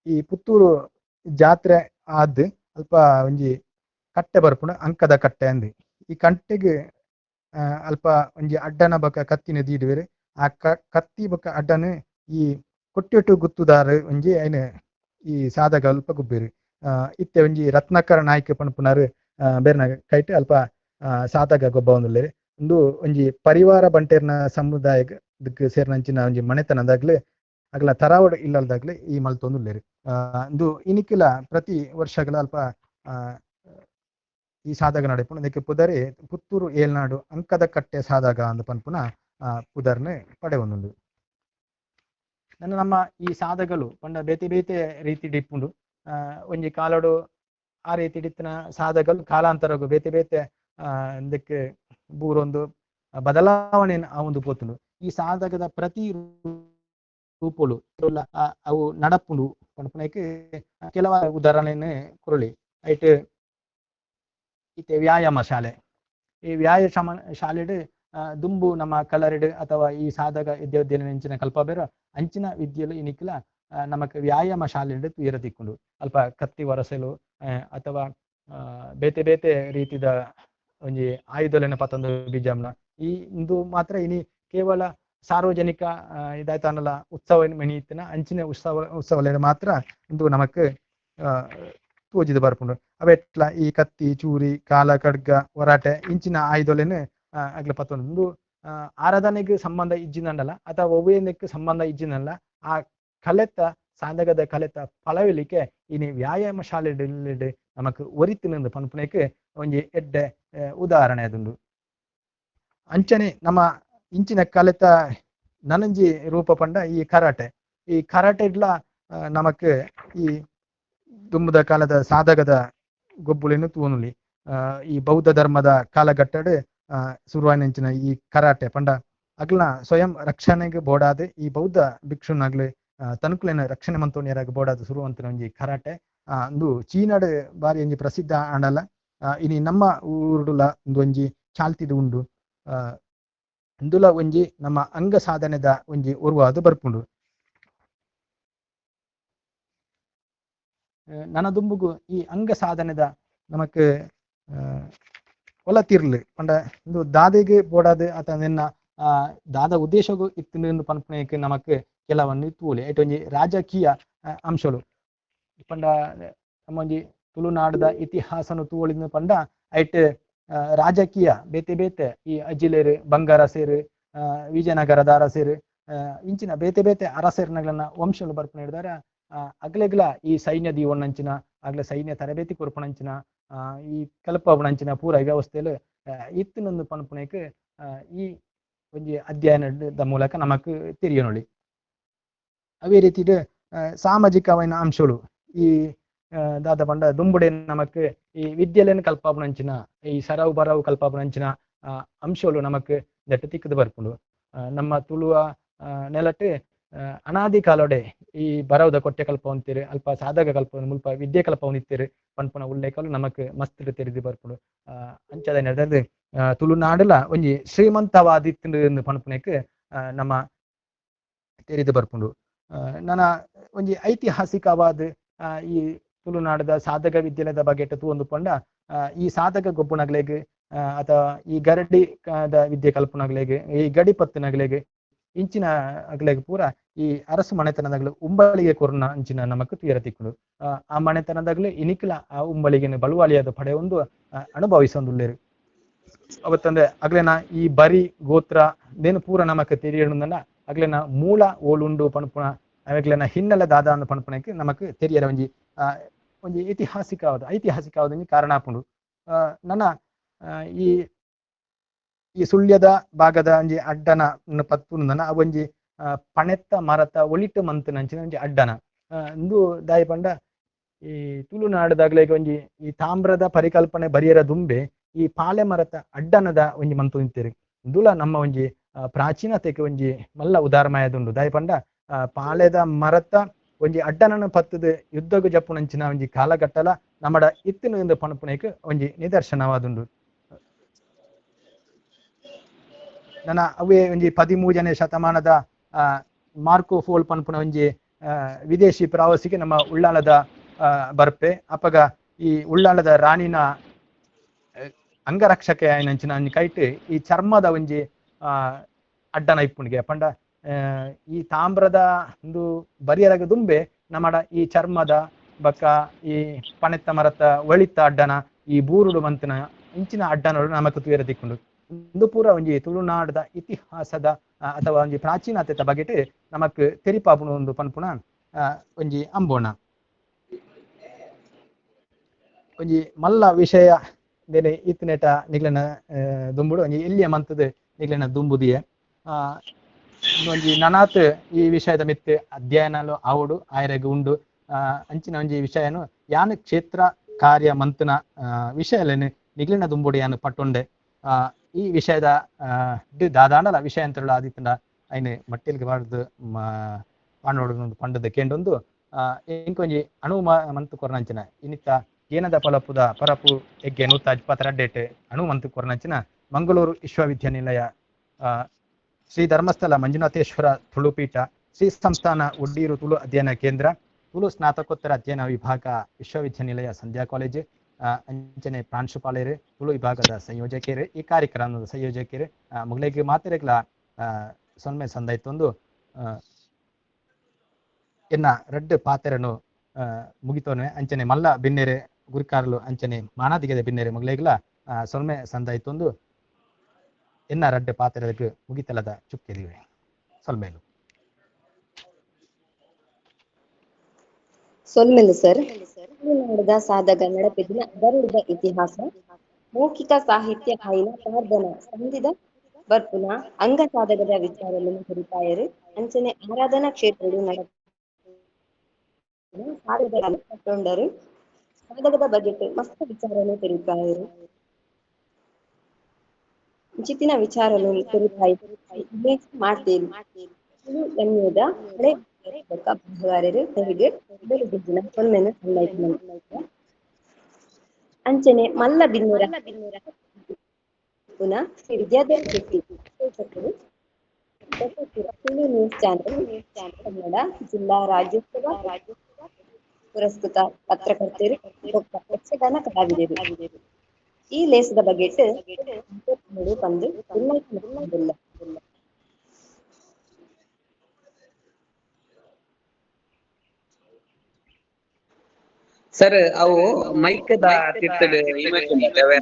ಈ ಪುತ್ತೂರು ಜಾತ್ರೆ ಆದ್ ಅಲ್ಪ ಒಂಜಿ ಕಟ್ಟೆ ಬರ್ಪುಂಡು, ಅಂಕದ ಕಟ್ಟೆ ಅಂದ್. ಈ ಕಟ್ಟೆಗೆ ಅಲ್ಪ ಒಂಜಿ ಅಡ್ಡನ ಬೊಕ್ಕ ಕತ್ತಿನ ದೀಡುವೆರ್. ಆ ಕತ್ತಿ ಬೊಕ್ಕ ಅಡ್ಡನ ಈ ಕೊಟ್ಟೆಟ್ಟು ಗುತ್ತುದಾರ ಒಂಜಿ ಐನ ಈ ಸಾಧಕ ಅಲ್ಪ ಗುಬ್ಬೇರು. ಇತ್ತೆ ಒಂಜಿ ರತ್ನಾಕರ ನಾಯ್ಕ ಪನ್ಪುನಾರು ಬೇರ್ನ ಕೈಟ್ ಅಲ್ಪ ಸಾಧಕ ಗೊಬ್ಬವೊಂದುಲ್ಲೆರ್. ಉಂದು ಒಂಜಿ ಪರಿವಾರ ಬಂಟೆರ್ನ ಸಮುದಾಯಕ್ಕೆ ಸೇರಿನಂಚಿನ ಒಂಜಿ ಮನೆತನದಾಗ್ಲೆ ಅಗಲ ತರಾವಡ್ ಇಲ್ಲಲ್ದಾಗ್ಲೆ ಈ ಮಲ್ತೊಂದುಲ್ಲೆರ್. ಉಂದು ಇನಿಕ್ಲ ಪ್ರತಿ ವರ್ಷಗಳ ಅಲ್ಪ ಈ ಸಾಧಕ ನಡೆಪುಂಡು. ಅದಕ್ಕೆ ಪುದರೇ ಪುತ್ತೂರು ಏಲ್ನಾಡು ಅಂಕದ ಕಟ್ಟೆ ಸಾಧಕ ಅಂದ್ ಪನ್ಪುನ ಪುದರ್ನ್ ಪಡೆವೊಂದುಂಡು. ನನ್ನ ನಮ್ಮ ಈ ಸಾಧಕಲು ಪಂಡ ಬೇತೆ ಬೇತೆ ರೀತಿಡ್ ಇಪ್ಪುಂಡು. ಒಂಜಿ ಕಾಲಡು ಆ ರೀತಿಡ್ ಇತ್ತಿನ ಸಾಧಕಲು ಕಾಲಾಂತರಗು ಬೇತೆ ಬೇತೆ ಇಂದಕ್ಕೆ ಬೂರೊಂದು ಬದಲಾವಣೆ ಆವೊಂದು ಪೋತುಂಡು. ಈ ಸಾಧಕದ ಪ್ರತಿ ರೂಪುಲು ಅವು ನಡಪುಂಡು ಪನ್ಪುನೈಕ್ ಕೆಲವು ಉದಾಹರಣೆಯನ್ನು ಕೊರೊಲಿ. ಐಟ್ ಇತ್ತೆ ವ್ಯಾಯಾಮ ಶಾಲೆ, ಈ ವ್ಯಾಯಾಮ ಶಾಲೆಡ್ ದುಂಬು ನಮ್ಮ ಕಲರಿಡ್ ಅಥವಾ ಈ ಸಾಧಕ ವಿದ್ಯಾವಿದ್ಯೆನ ಅಂಚಿನ ಕಲ್ಪಬೇರ ಅಂಚಿನ ವಿದ್ಯೆಲು ಇನಿಕ್ಲ ನಮಕ್ ವ್ಯಾಯಾಮ ಶಾಲೆಡ್ ತೂಯೆರೆ ತಿಕ್ಕುಂಡು. ಅಲ್ಪ ಕತ್ತಿ ವರಸೆಲು ಅಥವಾ ಬೇತೆ ಬೇತೆ ರೀತಿದ ಒಂಜಿ ಆಯುಧಲೆನ ಪತೊಂದು ಬಿಜಾಮ್ನ ಈ ಇಂದು ಮಾತ್ರ ಇನಿ ಕೇವಲ ಸಾರ್ವಜನಿಕ ಇದಾಯ್ತಾನಲ್ಲ ಉತ್ಸವ ಮೆಣಿಯಿತ್ತಿನ ಅಂಚಿನ ಉತ್ಸವಲೆಡ್ ಮಾತ್ರ ಇಂದು ನಮಕ್ ತೋಜಿದ್ ಬರ್ಪುಂಡು. ಅವೆಟ್ಲ ಈ ಕತ್ತಿ, ಚೂರಿ, ಕಾಲ, ಖಡ್ಗ, ಒರಾಟೆ ಇಂಚಿನ ಆಯುಧಲೆನ್ ಅಗ್ಲ ಪತ್ತೊಂದು ಇಂದು ಆರಾಧನೆಗೆ ಸಂಬಂಧ ಇಜ್ಜಿನಂಡಲ ಅಥವಾ ಒವ್ವೇನಕ್ಕೆ ಸಂಬಂಧ ಇಜ್ಜಿನಲ್ಲ ಆ ಕಲೆತ ಸಾಧಕದ ಕಲೆತ ಪಳವಲಿಕೆ ಇನಿ ವ್ಯಾಯಾಮ ಶಾಲೆ ನಮಕ್ ಒರಿತಿನ ಪನ್ಪುನೈಕ್ ಒಂಜಿ ಎಡ್ಡೆ ಉದಾಹರಣೆ ಅದುಂಡು. ಅಂಚನೆ ನಮ್ಮ ಇಂಚಿನ ಕಲೆತ ನನಂಜಿ ರೂಪ ಪಂಡ ಈ ಕರಾಟೆ. ಈ ಕರಾಟೆಡ್ಲ ನಮಕ್ ಈ ದುಂಬುದ ಕಾಲದ ಸಾಧಕದ ಗೊಬ್ಬುಲೆನ್ ತೂವೊನೊಲಿ. ಈ ಬೌದ್ಧ ಧರ್ಮದ ಕಾಲಘಟ್ಟಡ್ ಶುರುವಾಯಿನಂಚಿನ ಈ ಕರಾಟೆ ಪಂಡ ಅಗ್ಲ್ನ ಸ್ವಯಂ ರಕ್ಷಣೆಗೆ ಬೋಡಾದ್ ಈ ಬೌದ್ಧ ಭಿಕ್ಷುನಾಗ್ಲು ತನುಕುಲೆನ ರಕ್ಷಣೆ ಮಂತೊನಿಯರಾಗ ಬೋಡಾದ್ ಶುರುವಂತಿನ ಒಂಜಿ ಕರಾಟೆ. ಇಂದು ಚೀನಾಡ್ ಬಾರಿ ಒಂಜಿ ಪ್ರಸಿದ್ಧ ಆಂಡಲ ಇನಿ ನಮ್ಮ ಊರುಡುಲ ಇಂದು ಒಂಜಿ ಚಾಲ್ತಿಡ್ ಉಂಡು. ಇಂದುಲ ಒಂಜಿ ನಮ್ಮ ಅಂಗ ಸಾಧನೆದ ಒಂಜಿ ಉರುವಾದ್ ಬರ್ಪುಂಡು. ನನ ದುಂಬುಗು ಈ ಅಂಗ ಸಾಧನೆದ ನಮಕ್ ಒಲ ತಿರ್ಲು ಪಂಡ ಇಂದು ದಾದೆಗ್ ಬೋಡಾದ್ ಅತ ನಿನ್ನ ದಾದ ಉದ್ದೇಶಗು ಇತ್ತಿನ ಪನ್ಪುನೈಕ್ ನಮಕ್ ಕೆಲವೊಂದು ತೂಲೆ. ಐಟ್ ಒಂಜಿ ರಾಜಕೀಯ ಅಂಶಲು ಪಂಡ ನಮ್ಮ ಒಂಜಿ ತುಳುನಾಡದ ಇತಿಹಾಸನು ತೂವೊಳಿಂದು ಪಂಡ ಐಟ್ ರಾಜಕೀಯ ಬೇತೆ ಬೇತೆ ಈ ಅಜಿಲೇರು, ಬಂಗಾರಸೇರು, ವಿಜಯನಗರದ ಅರಸೇರು, ಇಂಚಿನ ಬೇತೆ ಬೇತೆ ಅರಸೇರ್ನಗಳನ್ನ ವಂಶಲು ಬರ್ಪುನ ಹಿಡಿದಾರ ಅಗ್ಲೆಗ್ಲ ಈ ಸೈನ್ಯ ದೀವೊಣ್ಣಂಚಿನ ಅಗ್ಲ ಸೈನ್ಯ ತರಬೇತಿ ಕೊರ್ಪುನಂಚಿನ ಈ ಕಲ್ಪವನಂಚಿನ ಪೂರ ವ್ಯವಸ್ಥೆಲು ಇತ್ತಿನೊಂದು ಪನ್ಪುನೈಕ್ ಈ ಒಂಜಿ ಅಧ್ಯಯನದ ಮೂಲಕ ನಮಕ್ ತೆರಿಯೊನೊಲಿ. ಅವೇ ರೀತಿಡ್ ಸಾಮಾಜಿಕವಾಯಿನ ಅಂಶಗಳು ಈ ದಾದ ಪಂಡ ದುಂಬುಡೆ ನಮಕ್ ಈ ವಿದ್ಯೆಲೆನ್ ಕಲ್ಪಾಪುನಂಚಿನ ಈ ಸರವು ಬರವು ಕಲ್ಪಾಪುನಂಚಿನ ಅಂಶಗಳು ನಮಕ್ ನೆಟ್ಟ್ ತಿಕ್ಕುದು ಬರ್ಪುಂಡು. ನಮ್ಮ ತುಳುವ ನೆಲಟ್ ಅನಾದಿ ಕಾಲೊಡೆ ಈ ಬರವುದ ಕೊಟ್ಟೆ ಕಲ್ಪವಂತಿರು, ಅಲ್ಪ ಸಾಧಕ ಕಲ್ಪ ಮುಲ್ಪ ವಿದ್ಯೆ ಕಲ್ಪವನಿತ್ತೆರ್ ಪನ್ಪುನ ಉಲ್ಲೇಖಲು ನಮಕ್ ಮಸ್ತ್ ತೆರಿದು ಬರ್ಪುಂಡು. ಅಂಚಾದ ನಡೆದು ತುಳುನಾಡುಲ ಒಂಜಿ ಶ್ರೀಮಂತವಾದಿತ್ತು ಪನ್ಪುನೈಕ್ ನಮ್ಮ ತೆರಿದು ಬರ್ಪುಂಡು. ನನ ಒಂಜಿ ಐತಿಹಾಸಿಕವಾದ ಈ ತುಳುನಾಡದ ಸಾಧಕ ವಿದ್ಯೆಲದ ಬಗೆಟ್ ತೂವೊಂದು ಪಂಡ ಈ ಸಾಧಕ ಗೊಬ್ಬುನಗ್ಲೆಗ್ ಅಥವಾ ಈ ಗರಡಿ ವಿದ್ಯೆ ಕಲ್ಪುನಗ್ಲೆಗ್, ಈ ಗಡಿ ಪತ್ತುನಗ್ಲೆಗ್ ಇಂಚಿನ ಅಗ್ಲೆಗ್ ಪೂರ ಈ ಅರಸು ಮನೆತನದಾಗ್ಲು ಉಂಬಳಿಗೆ ಕೊರ್ನ ಅಂಚಿನ ನಮಕ್ ತೂಯೆರೆ ತಿಕ್ಕುಂಡು. ಆ ಮನೆತನದಾಗ್ಲು ಇನಿಕ್ಲ ಆ ಉಂಬಳಿಗೆನ್ ಬಳುವಾಳಿಯಾದ ಪಡೆಯೊಂದು ಅನುಭವಿಸೊಂದುಲ್ಲೆರ್. ಅವತ್ತಂದ್ರೆ ಅಗ್ಲೆನ ಈ ಬರಿ ಗೋತ್ರ ನೇನು ಪೂರ ನಮಕ್ ತೆರಿಯೊಂದುಂಡ ಅಗ್ಲೆನ ಮೂಲ ಓಲುಂಡು ಪನ್ಪುನ ಅಗ್ಲೆನ ಹಿನ್ನೆಲೆ ದಾದ ಅಂದ್ ಪನ್ಪುನೈಕ್ ನಮಕ್ ತೆರಿಯರೆ ಒಂಜಿ ಒಂಜಿ ಐತಿಹಾಸಿಕವಾದ ಐತಿಹಾಸಿಕವಾದ ಒಂಜಿ ಕಾರಣ ಆಪುಂಡು. ನನ ಈ ಈ ಸುಳ್ಯದ ಭಾಗದ ಒಂಜಿ ಅಡ್ಡನ ಪತ್ತುಂದನ ಅವೊಂಜಿ ಪಣೆತ್ತ ಮರತ ಒಳಿಟ್ಟು ಮಂತುನಂಚಿನ ಒಂಜಿ ಅಡ್ಡನ ಇಂದು ದಾಯಿ ಪಂಡ ಈ ತುಳುನಾಡದಾಗ್ಲೆಗ್ ಒಂಜಿ ಈ ತಾಮ್ರದ ಪರಿಕಲ್ಪನೆ ಬರಿಯರ ದುಂಬೆ ಈ ಪಾಲೆ ಮರತ ಅಡ್ಡನದ ಒಂಜಿ ಮಂತು ನಿಂತೆರ್. ಇಂದುಲ ನಮ್ಮ ಒಂಜಿ ಪ್ರಾಚೀನತೆಗೆ ಒಂಜಿ ಮಲ್ಲ ಉದಾಹರಣೆಯಾದುಂಡು. ದಾಯಿ ಪಂಡ ಪಾಲೆದ ಮರತ ಒಂಜಿ ಅಡ್ಡನನ ಪತ್ತದ ಯುದ್ಧಗು ಜಪ್ಪುನಂಚಿನ ಒಂಜಿ ಕಾಲಘಟ್ಟಲ ನಮ್ಮಡ ಇತ್ತಿನ ಪನ್ಪುನೈಕ್ ಒಂಜಿ ನಿದರ್ಶನವಾದುಂಡು. ನನ್ನ ಅವೇ ಒಂಜಿ 13ನೇ ಶತಮಾನದ ಮಾರ್ಕೋ ಫೋಲ್ ಪನ್ಪುನ ಒಂಜಿ ವಿದೇಶಿ ಪ್ರವಾಸಿಗೆ ನಮ್ಮ ಉಳ್ಳಾಲದ ಬರ್ಪೆ. ಅಪಗ ಈ ಉಳ್ಳಾಲದ ರಾಣಿನ ಅಂಗರಕ್ಷಕೆ ಆಯಿನಂಚಿನ ಒಂಜಿ ಕೈಟ್ ಈ ಚರ್ಮದ ಒಂಜಿ ಅಡ್ಡನ ಇಪ್ಪುಂಡಿಗೆ ಪಂಡ ಈ ತಾಮ್ರದ ಒಂದು ಬರಿಯರಗ ದುಂಬೆ ನಮ್ಮಡ ಈ ಚರ್ಮದ ಬಕ್ಕ ಈ ಪಣೆತ್ತ ಮರತ ಒಳಿತ ಅಡ್ಡನ ಈ ಬೂರುಡು ಮಂತಿನ ಇಂಚಿನ ಅಡ್ಡನಗಳು ನಮಕ್ ತೂಯೆರೆ ತಿಕ್ಕುಂಡು. ಇಂದು ಪೂರ ಒಂಜಿ ತುಳುನಾಡದ ಇತಿಹಾಸದ ಅಥವಾ ಒಂಜಿ ಪ್ರಾಚೀನತೆತ ಬಗೆಟ್ ನಮಕ್ ತೆರಿಪಾಪುಂಡು ಒಂದು ಪನ್ಪುನ ಒಂಜಿ ಅಂಬೋಣ. ಒಂಜಿ ಮಲ್ಲ ವಿಷಯ ಬೇರೆ ಇತ್ತಿನೇಟ ನಿಗ್ಲೆನ ದುಂಬುಡು ಒಂಜಿ ಎಲ್ಲಿಯ ಮಂತದ ನಿಗ್ಲೆನ ದುಂಬುದಿಯೆ ಒಂಜಿ ನನಾತ್ ಈ ವಿಷಯದ ಮಿತ್ತ್ ಅಧ್ಯಯನಲು ಆವೊಡು ಆಯರೆಗ್ ಉಂಡು. ಅಂಚಿನ ಒಂಜಿ ವಿಷಯನು ಯಾನ್ ಕ್ಷೇತ್ರ ಕಾರ್ಯ ಮಂತುನ ವಿಷಯಲೆನ್ ನಿಗ್ಲೆನ ದುಂಬುಡು ಯಾನ್ ಪಟ್ಟೊಂಡೆ. ಈ ವಿಷಯದ ದಾದಾಂಡಲ ವಿಷಯ ಅಂತೇಳ ಆದಿತ್ತಂಡ ಐನ್ ಮಟ್ಟಿಲ್ಗೆ ಬಾರ್ದು ಪಾಂಡೋಡು ಪಂಡದ ಕೇಂಡೊಂದು ಇಂಕೊಂಜಿ ಅಣು ಮಂತು ಕೊರ್ನಂಚಿನ ಇನಿತ ಏನದ ಪಲಪುದ ಪರಪು ಎಗ್ಗೆ 122 ಅಣು ಮಂತು ಕೊರ್ನಂಚಿನ ಮಂಗಳೂರು ವಿಶ್ವವಿದ್ಯಾನಿಲಯ ಶ್ರೀ ಧರ್ಮಸ್ಥಳ ಮಂಜುನಾಥೇಶ್ವರ ತುಳುಪೀಠ ಶ್ರೀ ಸಂಸ್ಥಾನ ಒಡ್ಡೀರು ತುಳು ಅಧ್ಯಯನ ಕೇಂದ್ರ ತುಳು ಸ್ನಾತಕೋತ್ತರ ಅಧ್ಯಯನ ವಿಭಾಗ ವಿಶ್ವವಿದ್ಯಾನಿಲಯ ಸಂಧ್ಯಾ ಕಾಲೇಜು ಅಂಚನೆ ಪ್ರಾಂಶುಪಾಲರು ತುಳು ವಿಭಾಗದ ಸಂಯೋಜಕರು ಈ ಕಾರ್ಯಕ್ರಮದ ಸಂಯೋಜಕರು ಮುಗ್ಲೆಗ್ ಮಾತೆರೆಗ್ಲ ಸೊನ್ಮೆ ಸಂದಾಯ್ತೊಂದು ಎನ್ನ ರಡ್ಡ್ ಪಾತೆರನು ಮುಗಿತೋನೆ ಅಂಚನೆ ಮಲ್ಲ ಬಿನ್ನೆರೆ ಗುರಿಕಾರಲು ಅಂಚನೆ ಮಾನಾದಿಗೆದ ಬಿನ್ನೆರೆ ಮುಗ್ಲೆಗ್ಲ ಸೊನ್ಮೆ ಸಂದಾಯ್ತೊಂದು ಎನ್ನ ರಡ್ಡ್ ಪಾತೆರಗ್ ಮುಗಿತಲದ ಚುಕ್ಕೆದಿವೆ ಸೊಲ್ಮೇಲು. ಸೊಲ್ಮೆಲು ಸರ್. ತುಳುನಾಡುದ ಸಾಧಕ ನಡಪೆದಿನ ಗರುಡದ ಇತಿಹಾಸ ಮೌಖಿಕ ಸಾಹಿತ್ಯ ಆಯಿನ ಪ್ರಾರ್ಥನಾ ಸಂಧಿದ ಬರ್ಪುನ ಅಂಗ ಸಾಧಕದ ವಿಚಾರವನ್ನು ಹುರಿಪಾಯರು ಅಂಚನೆ ಆರಾಧನಾ ಕ್ಷೇತ್ರಡು ನಡ ಸಾಧಕರು ಸಾಧಕದ ಬಗೆಟ್ ಮಸ್ತ್ ವಿಚಾರವನ್ನು ತೆರಿಪಾಯರು ಚಿತ್ತಿನ ವಿಚಾರವನ್ನು ತೆರಿಪಾಯಿ ಮಾಡ್ತೇನೆ ಎನ್ನುವುದ ಹಳೆ ಅಂಚನೆ ಮಲ್ಲ ಬಿನ್ನೂರ ಪುನಃ ಶ್ರೀ ವಿದ್ಯಾಧರ ಶೆಟ್ಟಿ ತುಳು ನ್ಯೂಸ್ ಚಾನೆಲ್ ಕನ್ನಡ ಜಿಲ್ಲಾ ರಾಜ್ಯೋತ್ಸವ ಪುರಸ್ಕೃತ ಪತ್ರಕರ್ತರು ಯಕ್ಷಗಾನ ಕಲಾವಿದರು ಈ ಲೇಸದ ಬಗ್ಗೆ ಬಂದು. ಸರ್ ಅವು ಮೈಕ್ the ತಿರ್ತಡ್ image ಉಂಡತೆ ಅವೆ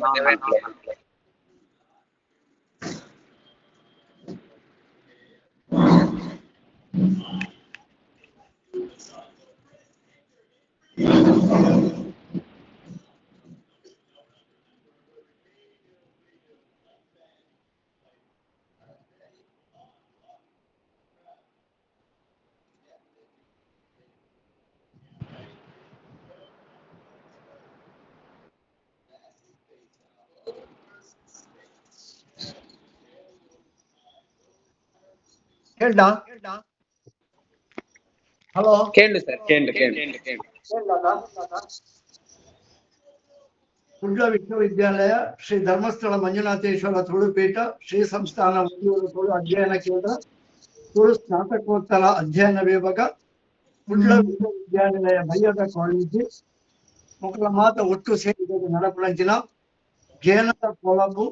ಹೇಳ್ದಾ? ಹಲೋ, ಕೇಳು ಸರ್, ಕೇಳು ಕೇಳು. ಕುಡ್ಲ ವಿಶ್ವವಿದ್ಯಾಲಯ ಶ್ರೀ ಧರ್ಮಸ್ಥಳ ಮಂಜುನಾಥೇಶ್ವರ ತುಳುಪೀಠ ಶ್ರೀ ಸಂಸ್ಥಾನ ಮಂಗಳೂರು ತುಳು ಅಧ್ಯಯನ ಕೇಂದ್ರ ತುಳು ಸ್ನಾತಕೋತ್ತರ ಅಧ್ಯಯನ ವಿಭಾಗ ಕುಡ್ಲ ವಿಶ್ವವಿದ್ಯಾನಿಲಯ ಮಯ್ಯದ ಕಾಲೇಜು ಮೊಕಲ ಮಾತ ಒಟ್ಟು ಸೇರಿದ ನಡಪುಣಂಚಿನ ಜೇನದ ಪೊಲಬು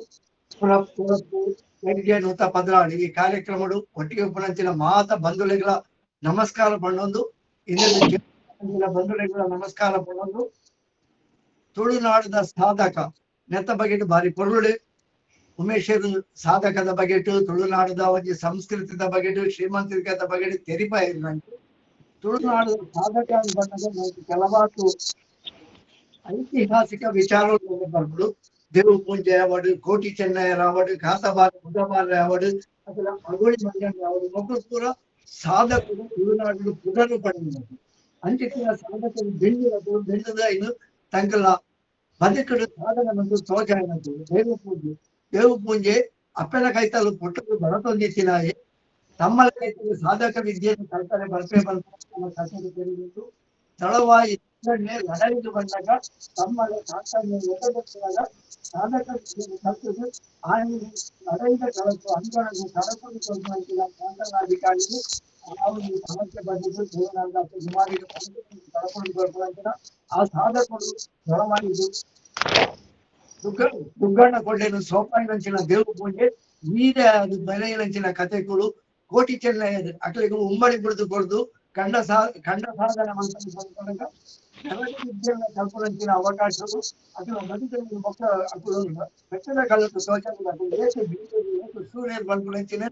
112 ಈ ಕಾರ್ಯಕ್ರಮಡು ಒಟ್ಟಿಗೆ ಉಪ್ಪುನಂಚಿನ ಮಾತ ಬಂಧುಲೆಗಳ ನಮಸ್ಕಾರ ಪಣ್ಣೊಂದು ಇನ್ನೊಂದು ಬಂಧುಲೆಗಳ ನಮಸ್ಕಾರ ಪಣ್ಣೊಂದು ತುಳುನಾಡದ ಸಾಧಕ ನೆತ್ತ ಬಗೆಟ್ ಬಾರಿ ಪೊರುಳು ಉಮೇಶರು ಸಾಧಕದ ಬಗೆಟು ತುಳುನಾಡದ ಒಂಜಿ ಸಂಸ್ಕೃತಿದ ಬಗೆಟು ಶ್ರೀಮಂತಿಕದ ಬಗೆಟು ತೆರಿಪಾಯಿರಂಟು ತುಳುನಾಡದ ಸಾಧಕ ಅಂತ ಕೆಲವಾತು ಐತಿಹಾಸಿಕ ವಿಚಾರಗಳು ಬರ್ಬೋದು. ದೇವು ಪೂಂಜೆ ಆವಡು, ಕೋಟಿ ಚೆನ್ನಯ್ಯರ ಆವಡು, ಕಾತಬಾರ ಬುಧಬಾರ ಆವಡು, ಅಸಲ ಅಗೋಳಿ ಮಂಜಣ್ಣ ಆವಡು ಮೊಕ್ಕಳು ಪೂರ ಸಾಧಕರು ತುಳುನಾಡು ಪುನರು ಪಡೆಯುವುದು. ಅಂಚಿತ್ತಿನ ಸಾಧಕರು ಬೆಂಡಿರದು ಬೆಂಡದ ಇನ್ನು ತಂಕಲ ಬದುಕಡು ಸಾಧನ ಮತ್ತು ತೋಜಾಯನದ್ದು. ದೇವು ಪೂಜೆ ದೇವು ಪೂಂಜೆ ಅಪ್ಪನ ಕೈತಲು ಪುಟ್ಟಲು ಬರತೊಂದಿತ್ತಿನಾಯೆ ತಮ್ಮಲ ಕೈತಲು ಸಾಧಕ ವಿದ್ಯೆಯನ್ನು ಕಲ್ತರೆ ಬರ್ಪೆ ಬರ್ಪೆ ತಿಳಿದು ತಳವಾಯಿ ಲಡಾಯಿಗೆ ಬಂದಾಗ ತಮ್ಮಲ ಕಾಕನ್ನು ಎದುರಿಸಿದಾಗ ಸಾಧಕ ವಿದ್ಯೆಯನ್ನು ಕಲ್ತದ್ದು ಆಯನ ಲಡಾಯಿದ ಕಳಕು ಅಂಗಣವು ಕಳಕೊಂಡು ಕೊಡುವಂತಿಲ್ಲ ಕಾಂತನಾಧಿಕಾರಿಗಳು ಆ ಒಂದು ಸಮಸ್ಯೆ ಬಂದಿದ್ದು ದೇವನಾದ ಸುಮಾರಿಗೆ ಕಳ್ಕೊಂಡು ಬರ್ಬಂತಿಲ್ಲ. ಆ ಸಾಧಕರು ದಳವಾಯಿದು ದುಗ್ಗಣ್ಣ ಕೊಳ್ಳೇನು ಸೋಪಾಯಿನಂಚಿನ ದೇವು ಪೂಜೆ ವೀರ ಅದು ಬೆಲೆಯಿನಂಚಿನ ಕಥೆಗಳು ಕೋಟಿ ಚೆನ್ನಯ್ಯ ಅಕ್ಲಿಗೆ ಉಮ್ಮಡಿ ಬಿಡಿದು ಕೊಡ್ದು ಕಂಡ ಕಂಡ ಸಾಧನೆ ಮಾಡ್ಕೊಂಡು ವಿದ್ಯೆಯನ್ನು ಕಲ್ಪನಂಚಿನ ಅವಕಾಶಗಳು ಅಥವಾ ಬದುಕಿನ ಮಕ್ಕಳ ಅಕುಲು ಪೆಟ್ಟದ ಕಳ್ಳಟ್ಟು ತೋಜಾಗ ಏಕೆ ಬೀಜ ಸೂರ್ಯ ಬಂದ್ಕೊಂಚಿನ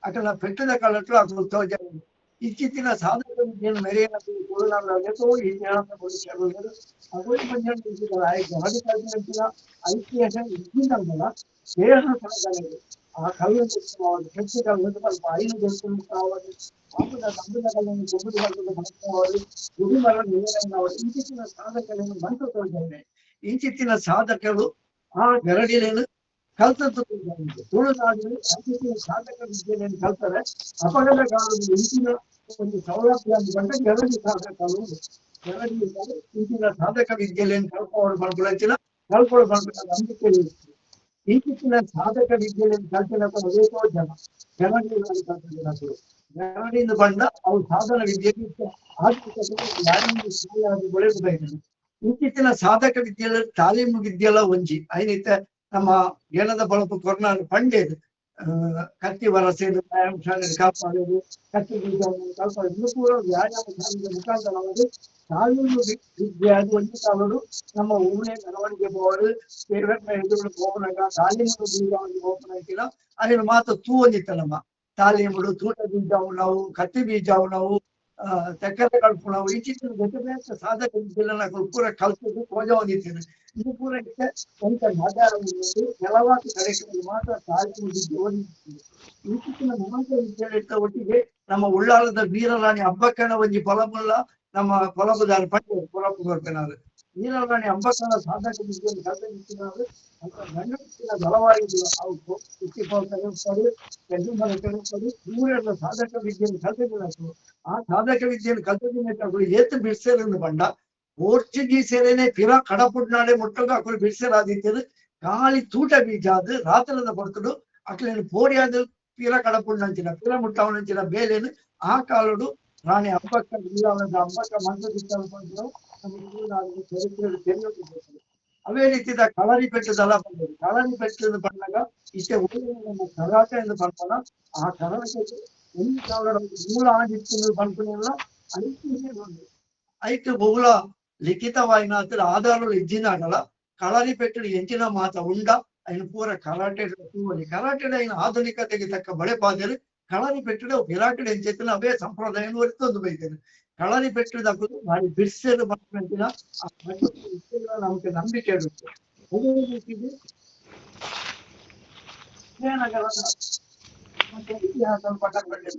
ಅಕಲ ಪೆಟ್ಟದ ಕಳ್ಳಟ್ಟು ಅಕುಲು ತೋಜಾಗ ಇತ್ತೀಚಿನ ಸಾಧಕ ವಿದ್ಯೆಯನ್ನು ಮೆರೆಯಲು ಐತಿಹಾಸ ಇದ್ದಿದ್ದಲ್ಲ ದೇಹ ಸಾಧನೆ ಆ ಕಲ್ಲು ಕೆಟ್ಟ ಕಲ್ಲು ಐನು ಕಾవాలి ಇಂಚಿತ್ತಿನ ಸಾಧಕಗಳನ್ನು ಮಂತ್ರ ತೋಜಾನೆ ಇಂಚಿತ್ತಿನ ಸಾಧಕರು ಆ ಗರಡಿಲೇನು ಕಲ್ತದ್ದು ತುಳುನಾಡಿನ ಅಂಚಿನ ಸಾಧಕ ವಿದ್ಯೆಯನ್ನು ಕಲ್ತರೆ ಅಪಗದ ಕಾಲದ ಇಂಚಿನ ಒಂದು ಸೌಲಭ್ಯ ಅಂತ ಬಂದ ಗರಡಿ ಸಾಧಕರು ಗರಡಿ ಇಂಚಿನ ಸಾಧಕ ವಿದ್ಯೆಯನ್ನು ಕಲ್ಪವರು ಪನ್ಪುನಂಚಿನ ಕಲ್ಪೊಡು ಪನ್ಪಿನ ನಂಬಿಕೆ ಇತ್ತು. ಇಂಚಿನ ಸಾಧಕ ವಿದ್ಯೆಯನ್ನು ಕಲ್ತಿನ ಅನೇಕೋ ಜನ ಗರಡಿ ಕಲ್ತಿನ ಗರಡಿಯಿಂದ ಬಂದ ಅವು ಸಾಧನ ವಿದ್ಯೆ ಆರ್ಥಿಕತೆ ಇಂಚಿತ್ತಿನ ಸಾಧಕ ವಿದ್ಯೆಲ ತಾಲೀಮು ವಿದ್ಯೆಲ ಒಂಜಿ ಐನಿತ ನಮ್ಮ ಗೆಣದ ಬಳಪು ಕೊರ್ನಾಡು ಪಂಡೇದು ಕತ್ತಿ ವರಸೆದು ವ್ಯಾಯಾಮ ಶಾಲೆ ಕಾಪಾಡೋದು ಕತ್ತಿ ಬೀಜವನ್ನು ಕಾಪಾಡೋದು ಇದು ಪೂರ ವ್ಯಾಯಾಮ ಶಾಲೆಯ ಮುಖಾಂತರವಾಗಿ ತಾಲೀಮು ವಿದ್ಯೆ ಅದು ಒಂಜಿ ಕಾಲಡು ನಮ್ಮ ಊರೇ ಮೆರವಣಿಗೆ ಪೋವಡು ದೇವರ ಎದುರು ಪೋವನಾಗ ತಾಲೀಮು ಬೀಜವನ್ನು ಹೋಪನಾಕಿನ ಅದನ್ನ ಮಾತು ತೂ ಒಂದಿತ್ತ ನಮ್ಮ ತಾಲೀಮುಡು ತೂಟ ಬೀಜ ನಾವು ಕತ್ತಿ ಬೀಜ ನಾವು ತೆಕ್ಕರೆ ಕಲ್ಪುಣವು ಇಂಚಿತ್ತಿನ ಬೇತೆ ಬೇತೆ ಸಾಧಕ ವಿದ್ಯೆಲೆನ್ ಅಕುಲು ಪೂರ ಕಲ್ತುದು ತೋಜಾವೊಂದಿತ್ತೆರ್. ಇಂದು ಪೂರ ಇತ್ತೆ ಒಂತೆ ಆಧಾರ ಉಂಡು ಕೆಲವಾತ್ ಕಡೆಕ್ ಮಾತ್ರ ತಾಲೀಮು ವಿದ್ಯೆ ಒಂದಿತ್ತುಂಡು. ಇಂಚಿತ್ತಿನ ಮಾತ ವಿದ್ಯೆಲೆತ್ತ ಒಟ್ಟಿಗೆ ನಮ್ಮ ಉಳ್ಳಾಲದ ವೀರರಾಣಿ ಅಬ್ಬಕ್ಕನ ಒಂಜಿ ಪೊಲಬುಲ್ಲ ನಮ್ಮ ಪೊಲಬುದಾರ್ ಪಂಡೆರ್ ಪೊಲಬು ಕೊರ್ಪಿನಾರ್. ವೀರರಾಣಿ ಅಬ್ಬಕ್ಕನ ಸಾಧಕ ವಿದ್ಯೆನ್ ಕಲ್ತುದಿತ್ತಿನಾರ್ ಅಂತ ಗಂಡುತ್ತಿನ ಬಲವಾಗಿ ಅವು ಉಪ್ಪಡು ಕೆಂದು ಪೂರೆರ್ನ ಸಾಧಕ ವಿದ್ಯೆನ್ ಕಲ್ತುದಿನಕುಲು ಆ ಸಾಧಕ ವಿದ್ಯೆನ್ ಕಲ್ತುದಿನಕುಲು ಏತ್ ಬಿರ್ಸೆರ್ ಪಂಡ ಪೋರ್ಚುಗೀಸೆರೆನೆ ಪಿರ ಕಡಪುಡ್ನಾಡೆ ಮುಟ್ಟಗ ಅಕುಲು ಬಿರ್ಸೆರಾದಿತ್ತೆರ್. ಖಾಲಿ ತೂಟ ಬೀಜಾದ್ ರಾತ್ರದ ಪೊರ್ತುಡು ಅಕ್ಲೆನ್ ಪೋಡಿಯಾದ್ ಪಿರ ಕಡಪುಡ್ನಂಚಿನ ಪಿರ ಮುಟ್ಟವನಂಚಿನ ಬೇಲೆನ್ ಆ ಕಾಲೊಡು ರಾಣಿ ಅಬ್ಬಕ್ಕ ಉಳ್ಳಾಲದ ಅಬ್ಬಕ್ಕ ಮಂತ್ರದಿತ್ತಲು ಪನ್ಪಿನವು ನಮ್ಮ ತುಳುನಾಡಿನ ಚರಿತ್ರೆಡ್ ತೆರಿಯೊಂದು. ಅವೇ ರೀತಿದ ಕಳರಿ ಪೆಟ್ಟುದಲ ಪಂಡೆರ್. ಕಳರಿ ಪೆಟ್ಟು ಪನ್ನಗ ಇತ್ತೆ ನಮ್ಮ ಕರಾಟೆ ಎಂದು ಪನ್ಪನ ಆ ಕರಾಟೆ ಒಂಜಿ ಕಾಲಡ್ ಮೂಲ ಆದಿತ್ತುಂದು ಪನ್ಪುನೆಲ ಐತಿಹ್ಯ ಉಂಡು. ಐಕ್ ಬಹುಲ ಲಿಖಿತವಾಯಿನ ಆಧಾರಲು ಇಜ್ಜಿನಾಂಡಲ ಕಳರಿ ಪೆಟ್ಟುಡು ಎಂಚಿನ ಮಾತ ಉಂಡ ಐನ್ ಪೂರ ಕರಾಟೆ ತೂವೊಲಿ. ಕರಾಟೆಡ್ ಐನ್ ಆಧುನಿಕತೆಗೆ ತಕ್ಕ ಬಳೆಪಾದೆರ್. ಕಳರಿ ಪೆಟ್ಟುಡು ಪಿರಾಕ್ಡ್ ಎಂಚ ಅವೇ ಸಂಪ್ರದಾಯ ಒರಿತೊಂದು ಬೈದೆರ್. ಕಳರಿ ಪೆಟ್ಟುದಕುಲು ಬಾರಿ ಬಿರ್ಸೆರ್ ಪನ್ಪಿನಂಚಿನ ಆ ನಮಕ್ ನಂಬಿಕೆ ಉಂಡು. ಅದೇ ರೀತಿಡ್ ವಿಜಯನಗರದ ಮತ್ತೆ ಇತಿಹಾಸ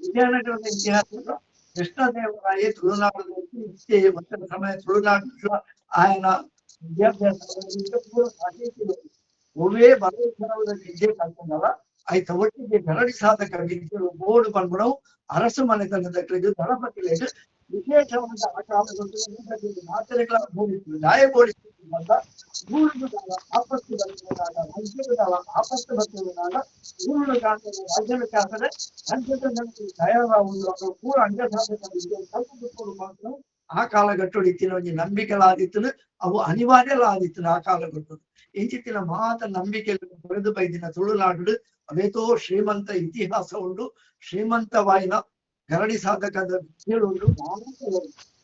ವಿಜಯನಗರದ ಇತಿಹಾಸ ಕೃಷ್ಣದೇವರಾಯ ತುಳುನಾಡು ಇತ್ತೆ ಸಮಯ ತುಳುನಾಡು ఆయన ವಿದ್ಯಾಭ್ಯಾಸ ಒವ್ವೇ ಬರವಣಿಗೆದ ವಿದ್ಯೆ ಕಲ್ತುಂಡಲ ಐತ ಒಟ್ಟಿಗೆ ಗರಡಿ ಸಾಧಕ ವಿದ್ಯೆ ಬೋರ್ಡ್ ಪನ್ಪುನವು ಅರಸು ಮನೆತನದಕ್ಲೆಗ್ ದಳಪತಿಲೆಗ್ ವಿಶೇಷವಾದ ಆ ಕಾಲದ ಮಾತೆರೆಗ್ಲಾ ಬೋಡಿತ್ತು. ದಾಯೆ ಬೋಡಿತ್ತು ಪಂಡ ಊರುಡು ದಾಲ ಆಪತ್ತು ಬತ್ತಿನಾಗ ರಾಜ್ಯದ ದಾಲ ಆಪತ್ತು ಬತ್ತಿನಾಗ ಊರುಡು ಕಾಂತದ ರಾಜ್ಯದ ಕಾತರೆ ರಾಜ್ಯದ ಜನತೆ ತಯಾರಾವುಂಡು ಅಕುಲು ಪೂರ ಅಂಗಸಾಧಕ ವಿದ್ಯೆ ಕಲ್ತುದು ಮಾತ್ರ ಆ ಕಾಲಘಟ್ಟೊಡು ಇತ್ತಿನ ಒಂಜಿ ನಂಬಿಕೆಲಾದಿತ್ತುಂಡು ಅವು ಅನಿವಾರ್ಯಲಾದಿತ್ತುಂಡು ಆ ಕಾಲಘಟ್ಟೊಡು. ಇಂಚಿತ್ತಿನ ಮಾತ ನಂಬಿಕೆ ಬರೆದು ಬೈದಿನ ತುಳುನಾಡು ಅವೇತೋ ಶ್ರೀಮಂತ ಇತಿಹಾಸ ಉಂಡು. ಶ್ರೀಮಂತವಾಯಿನ ಗರಡಿ ಸಾಧಕದ ವಿದ್ಯೆಲು ಉಂಡು.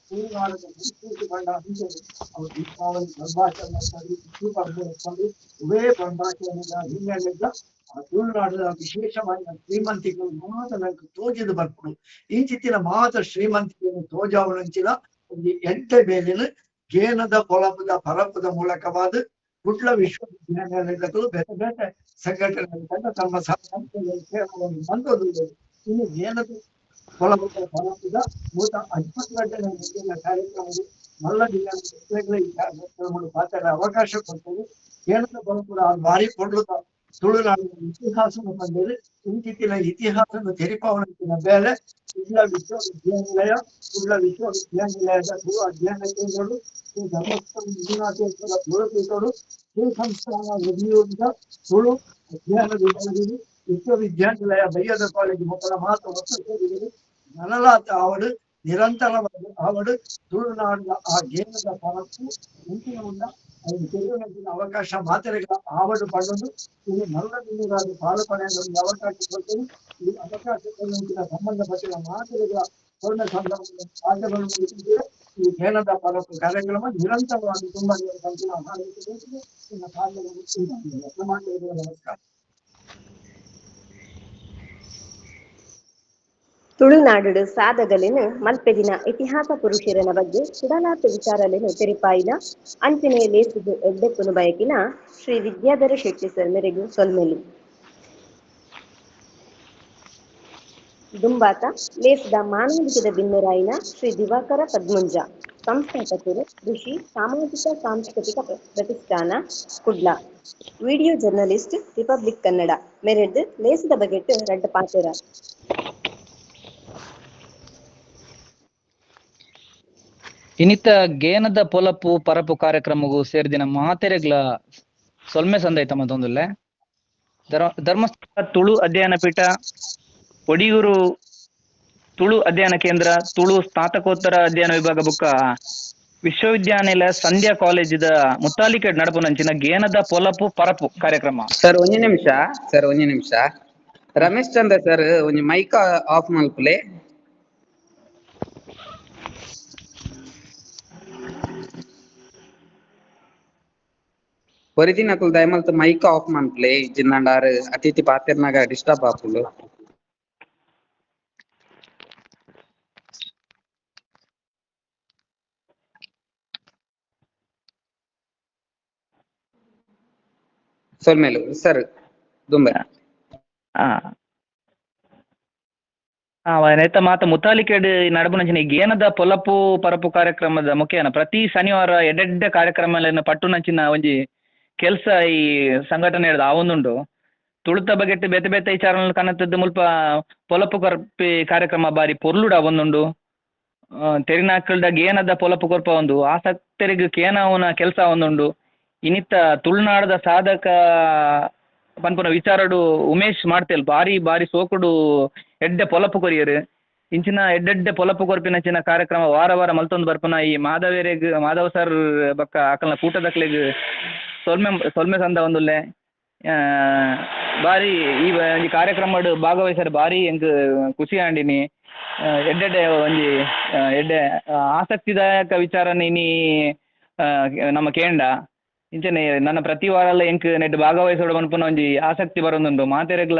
ತುಳುನಾಡಿನ ಸಂಸ್ಕೃತಿ ಪಂಡ ಅಂಚನೆ ಅವು ದೀಪಾವಳಿ ಪರ್ಬಾಚರಣೆ ಉಪ್ಪಡ್, ಬಿಸು ಪರ್ಬ ಉಪ್ಪಡ್, ಉವೇ ಪರ್ಬಾಚರಣೆದ ಹಿನ್ನೆಲೆದ ಆ ತುಳುನಾಡಿನ ವಿಶೇಷವಾಯಿನ ಶ್ರೀಮಂತಿಕೆಲು ಮಾತ ನಂಕ್ ತೋಜಿದ್ ಬರ್ಪುಂಡು. ಇಂಚಿತ್ತಿನ ಮಾತ ಶ್ರೀಮಂತಿಕೆನ್ ತೋಜಾವುನಂಚಿನ ಒಂಜಿ ಎಡ್ಡೆ ಬೇಲೆನ್ ಗೇನದ ಪೊಲಬುದ ಪರಪುದ ಮೂಲಕವಾದ್ ಕುಡ್ಲ ವಿಶ್ವವಿದ್ಯಾನಿಲಯದಕುಲು ಬೇತೆ ಬೇತೆ ಸಂಘಟನೆ ತಮ್ಮ ಸೇವೆಯನ್ನು ಮಲ್ತೊಂದುಲ್ಲೆರ್. ಇನ್ನು ಗೇನದ ಪೊಲಬುದ ಪರಪುದ ಮೂತ 52ನೇ ದಿನ ಕಾರ್ಯಕ್ರಮಡ್ ಮಲ್ಲ ದಿನ ಈ ಕಾರ್ಯಕ್ರಮಡ್ ಪಾತೆರ ಅವಕಾಶ ಕೊರ್ತೇವೆ. ಗೇನದ ಪೊಲಬುದ ಬಾರಿ ಪೊರ್ಲುದ ತುಳುನಾಡಿನ ಇತಿಹಾಸನು ಪಂಡೆರ್. ಇಂಚಿತ್ತಿನ ಇತಿಹಾಸನು ತೆರಿಪಾವುನಂಚಿನ ಬೇಲೆ ಕುಡ್ಲ ವಿಶ್ವವಿದ್ಯಾನಿಲಯ, ಕುಡ್ಲ ವಿಶ್ವವಿದ್ಯಾನಿಲಯದ ತುಳು ಅಧ್ಯಯನ ಕೇಂದ್ರಡು, ಶ್ರೀ ಧರ್ಮಸ್ಥಳ ಮಂಜುನಾಥೇಶ್ವರ ತುಳುಪೀಠಡು, ಶ್ರೀ ಸಂಸ್ಥಾನ ಒಡಿಯೂರಿನ ತುಳು ಅಧ್ಯಯನ ವಿಭಾಗಗಳು, ವಿಶ್ವವಿದ್ಯಾನಿಲಯ ಬಯ್ಯದ ಕಾಲೇಜು ಮೊಕ್ಕಳ ಮಾತ ಒಟ್ಟು ಸೇರಿದರು ನನಲಾತ್ ಆವಡ್ ನಿರಂತರವಾದ ಆವಡ್ ತುಳುನಾಡಿನ ಆ ಗೇನದ ಪರಪ್ಪು ಇಂಚಿನ ಉಂಡ ಐನ್ ತೆರಿಯುನಂಚಿನ ಅವಕಾಶ ಮಾತೆರೆಗ್ಲ ಆವಡ್ ಪಂಡೊಂದು ಇನಿ ಮಲ್ಲ ಬಿನ್ನೆರಾದ್ ಪಾಲು ಪಡೆಯೆರೆ ಒಂಜಿ ಅವಕಾಶ ಕೊರ್ತುಂಡು. ಈ ಅವಕಾಶ ಕೊರ್ನಂಚಿನ ಸಂಬಂಧಪಟ್ಟಿನ ಮಾತೆರೆಗ್ಲ ಪೂರ್ಣ ಸಂದರ್ಭ ಈ ಗೇನದ ಪರಪ್ಪು ಕಾರ್ಯಕ್ರಮ ನಿರಂತರವಾಗಿ ತುಂಬಾ ನಮಸ್ಕಾರ. ತುಳುನಾಡುಡು ಸಾಧಗಲೆನ್ ಮಲ್ಪೆದಿನ ಇತಿಹಾಸ ಪುರುಷೆರೆನ ಬಗ್ಗೆ ಕುಡಲಾತ್ ವಿಚಾರಲೆನ್ ತೆರಿಪಾಯಿನ ಅಂಚನೆ ಲೇಸುಗು ಎಡ್ಡೆಪ್ಪುನು ಬಯಕಿನ ಶ್ರೀ ವಿದ್ಯಾಧರ ಶೆಟ್ಟಿ ಸರ್ ಮೆರೆಗ್ ಸೊಲ್ಮೆಲು. ದುಂಬಾತ ಲೇಸ್ದ ಮಾನವಿಕದ ಬಿನ್ನೆರಾಯಿನ ಶ್ರೀ ದಿವಾಕರ ಪದ್ಮುಂಜ, ಸಂಸ್ಥಾಪಕರು, ಕೃಷಿ ಸಾಮಾಜಿಕ ಸಾಂಸ್ಕೃತಿಕ ಪ್ರತಿಷ್ಠಾನ Kudla, video journalist Republic Kannada ಮೆರೆದ್ ಲೇಸದ ಬಗೆಟ್ ರಡ್ಡ್ ಪಾತೆರ. ಇನಿತ ಗೇನದ ಪೊಲಪು ಪರಪು ಕಾರ್ಯಕ್ರಮಗೂ ಸೇರಿದಿನ ಮಾತೆರೆಗ್ಲ ಸೊಲ್ಮೆ ಸಂದೈತ ಮತ್ತೊಂದುಲ್ಲೆ. ಧರ್ಮಸ್ಥಳ ತುಳು ಅಧ್ಯಯನ ಪೀಠ, ಒಡಿಯೂರು ತುಳು ಅಧ್ಯಯನ ಕೇಂದ್ರ, ತುಳು ಸ್ನಾತಕೋತ್ತರ ಅಧ್ಯಯನ ವಿಭಾಗ ಬುಕ್ಕ ವಿಶ್ವವಿದ್ಯಾನಿಲಯ ಸಂಧ್ಯಾ ಕಾಲೇಜಿದ ಮುತ್ತಾಲಿಕೆ ನಡಪುನಂಚಿನ ಗೇನದ ಪೊಲಪು ಪರಪು ಕಾರ್ಯಕ್ರಮ. ಸರ್ ಒಂಜಿ ನಿಮಿಷ, ಸರ್ ಒಂಜಿ ನಿಮಿಷ. ರಮೇಶ್ ಚಂದ್ರ ಸರ್ ಒಂಜಿ ಮೈಕ್ ಆಫ್ ಮಲ್ಪುಲೆ. ಒರಿದಿನಕುಲು ದಯಮಲ್ತ್ ಮೈಕ್ ಆಫ್ ಮನ್ಪುಲೆ, ಜಿನ್ನಾಂಡ ಆರ್ ಅತಿಥಿ ಪಾತೆರ್ನಾಗ ಡಿಸ್ಟರ್ಬ್ ಆಪುಂಡು. ಸೊಲ್ಮೆಲು ಸರ್ ದುಂಬೆ. ನೆತ್ತ ಮಾತ ಮುತಾಲಿಕೆಡ್ ನಡಪುನಂಚಿನ ಗೇನದ ಪೊಲಪು ಪರಪು ಕಾರ್ಯಕ್ರಮದ ಮುಖೇನ ಪ್ರತಿ ಶನಿವಾರ ಎಡ್ಡೆಡ್ಡೆ ಕಾರ್ಯಕ್ರಮಗಳನ್ನು ಪಟ್ಟುನಂಚಿನ ಒಂಜಿ ಕೆಲಸ ಈ ಸಂಘಟನೆ ಆವೊಂದುಂಡು. ತುಳುತ ಬಗೆಟ್ ಬೇತೆ ಬೇತೆ ವಿಚಾರಗಳನ್ನು ಕನತದ್ದು ಮುಲ್ಪ ಪೊಲಪು ಕೊರ್ಪಿ ಕಾರ್ಯಕ್ರಮ ಬಾರಿ ಪೊರ್ಲುಡು ಆವೊಂದುಂಡು. ತೆರಿನಾಕಲ್ದ ಗೇನದ ಪೊಲಪು ಕೊರ್ಪ ಒಂದು ಆಸಕ್ತರಿಗೆ ಕೇನಾವುನ ಕೆಲಸ ಆವೊಂದುಂಡು. ಇನ್ನಿತ್ತ ತುಳುನಾಡದ ಸಾಧಕ ಪನ್ಪುನ ವಿಚಾರಡು ಉಮೇಶ್ ಮಾಡ್ತೇಲ್ ಬಾರಿ ಬಾರಿ ಸೋಕುಡು ಎಡ್ಡೆ ಪೊಲಪು ಕೊರಿಯರು. ಇಂಚಿನ ಎಡ್ಡೆಡ್ಡೆ ಪೊಲಪು ಕೊರ್ಪಿನಂಚಿನ ಕಾರ್ಯಕ್ರಮ ವಾರ ವಾರ ಮಲ್ತೊಂದು ಬರ್ಪುನ ಈ ಮಾಧವೇರೆಗ್ ಮಾಧವ ಸರ್ ಬಕ್ಕ ಅಕಲ್ನ ಕೂಟದಕ್ಲೆಗ್ ಸೊಲ್ಮೆ ಸೊಲ್ಮೆ ಸಂದ ಒಂದುಲ್ಲೆ. ಬಾರಿ ಈ ಒಂಜಿ ಕಾರ್ಯಕ್ರಮಡ್ ಭಾಗವಹಿಸರೆ ಬಾರಿ ಎಂಕ್ ಖುಷಿ ಆಂಡಿನಿ. ಎಡ್ಡೆಡ್ಡೆ ಒಂಜಿ ಎಡ್ಡೆ ಆಸಕ್ತಿದಾಯಕ ವಿಚಾರನ ಇನಿ ನಮ್ಮ ಕೇಂಡ ಇಂಚನೆ ನನ್ನ ಪ್ರತಿ ವಾರಲ ಎಂಕ್ ನೆಟ್ ಭಾಗವಹಿಸೋಡು ಪನ್ಪುನ ಒಂಜಿ ಆಸಕ್ತಿ ಬರೊಂದುಂಡು. ಮಾತೆರೆಗ್ಲ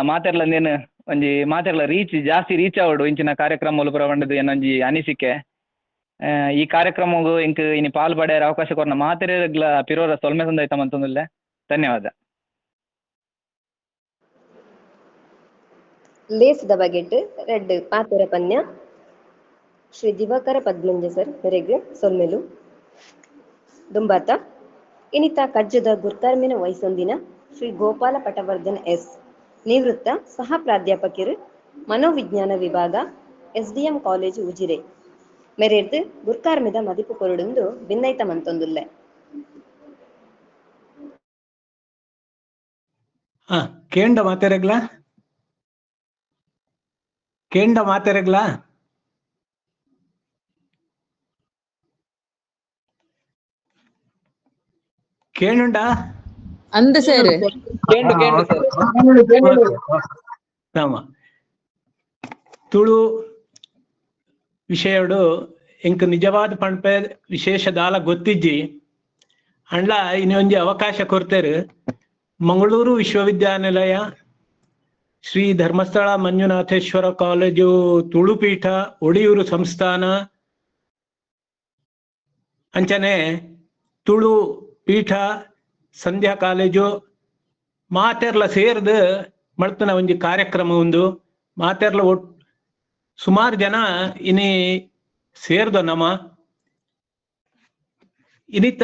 ಮಾತೆರ್ಲ ನೇನು ಒಂಜಿ ಮಾತೆರ್ಲ ರೀಚ್ ಜಾಸ್ತಿ ರೀಚ್ ಆವೊಡು ಇಂಚಿನ ಕಾರ್ಯಕ್ರಮ ಪೂರ ಪಂಡುದು ಎನ್ನೊಂಜಿ ಅನಿಸಿಕೆ. ಈ ಕಾರ್ಯಕ್ರಮಗು ಎಂಕ್ ಇನಿ ಪಾಲ್ ಪಡೆಯರೆ ಅವಕಾಶ ಕೊರ್ನ ಮಾತೆರೆಗ್ಲ ಪಿರೋರ ಸೊಲ್ಮೆ ಸಂದೈತ ಮಂತೊಂದುಲ್ಲೆ. ಧನ್ಯವಾದ. ಲೇಸ್ದ ಬಗೆಟ್ ರಡ್ಡ್ ಪಾತೆರ ಪನ್ಯ ಶ್ರೀ ದಿವಾಕರ ಪದ್ಮಂಜ ಸರ್ ಮೆರೆಗ್ ಸೊಲ್ಮೆಲು. ದುಂಬಾತ ಇನಿತ ಕಜ್ಜದ ಗುರ್ತಾರ್ಮಿನ ವಹಿಸೊಂದಿನ ಶ್ರೀ ಗೋಪಾಲ ಪಟವರ್ಧನ್ ಎಸ್, ನಿವೃತ್ತ ಸಹ ಪ್ರಾಧ್ಯಾಪಕರು, ಮನೋವಿಜ್ಞಾನ ವಿಭಾಗ, ಎಸ್ಡಿಎಂ ಕಾಲೇಜು ಉಜಿರೆ ಮೆರೆರ್ದ್ ಗುರ್ಕಾರ್ಮಿದ ಮದಿಪು ಕೊರಡುಂದು ಬಿನ್ನೈತ ಮಂತೊಂದುಲ್ಲೆ. ಕೇಂಡ ಮಾತೆರೆಗ್ಲ, ಕೇಂಡ ಮಾತೆರೆಗ್ಲ. ಕೇಳುಂಡಾ? ಅಂದ ಸರ್. ಕೇಂಡು ಕೇಂಡು ಸರ್. ರಾಮ ತುಳು ವಿಷಯಡು ಎಂಕ್ ನಿಜವಾದ ಪಣ್ಪೆ ವಿಶೇಷ ದಾಲ ಗೊತ್ತಿಜ್ಜಿ ಅಂಡ್ಲ ಇನ್ನೊಂಜಿ ಅವಕಾಶ ಕೊರ್ತೇರು. ಮಂಗಳೂರು ವಿಶ್ವವಿದ್ಯಾನಿಲಯ, ಶ್ರೀ ಧರ್ಮಸ್ಥಳ ಮಂಜುನಾಥೇಶ್ವರ ಕಾಲೇಜು ತುಳುಪೀಠ, ಒಡಿಯೂರು ಸಂಸ್ಥಾನ, ಅಂಚನೆ ತುಳು ಪೀಠ, ಸಂಧ್ಯಾ ಕಾಲೇಜು ಮಾತೆರ್ಲ ಸೇರ್ದು ಮಳ್ತನ ಒಂಜಿ ಕಾರ್ಯಕ್ರಮ ಉಂದು. ಮಾತೆರ್ಲ ಒಟ್ ಸುಮಾರು ಜನ ಇನಿ ಸೇರ್ದ ನಮ ಇನಿತ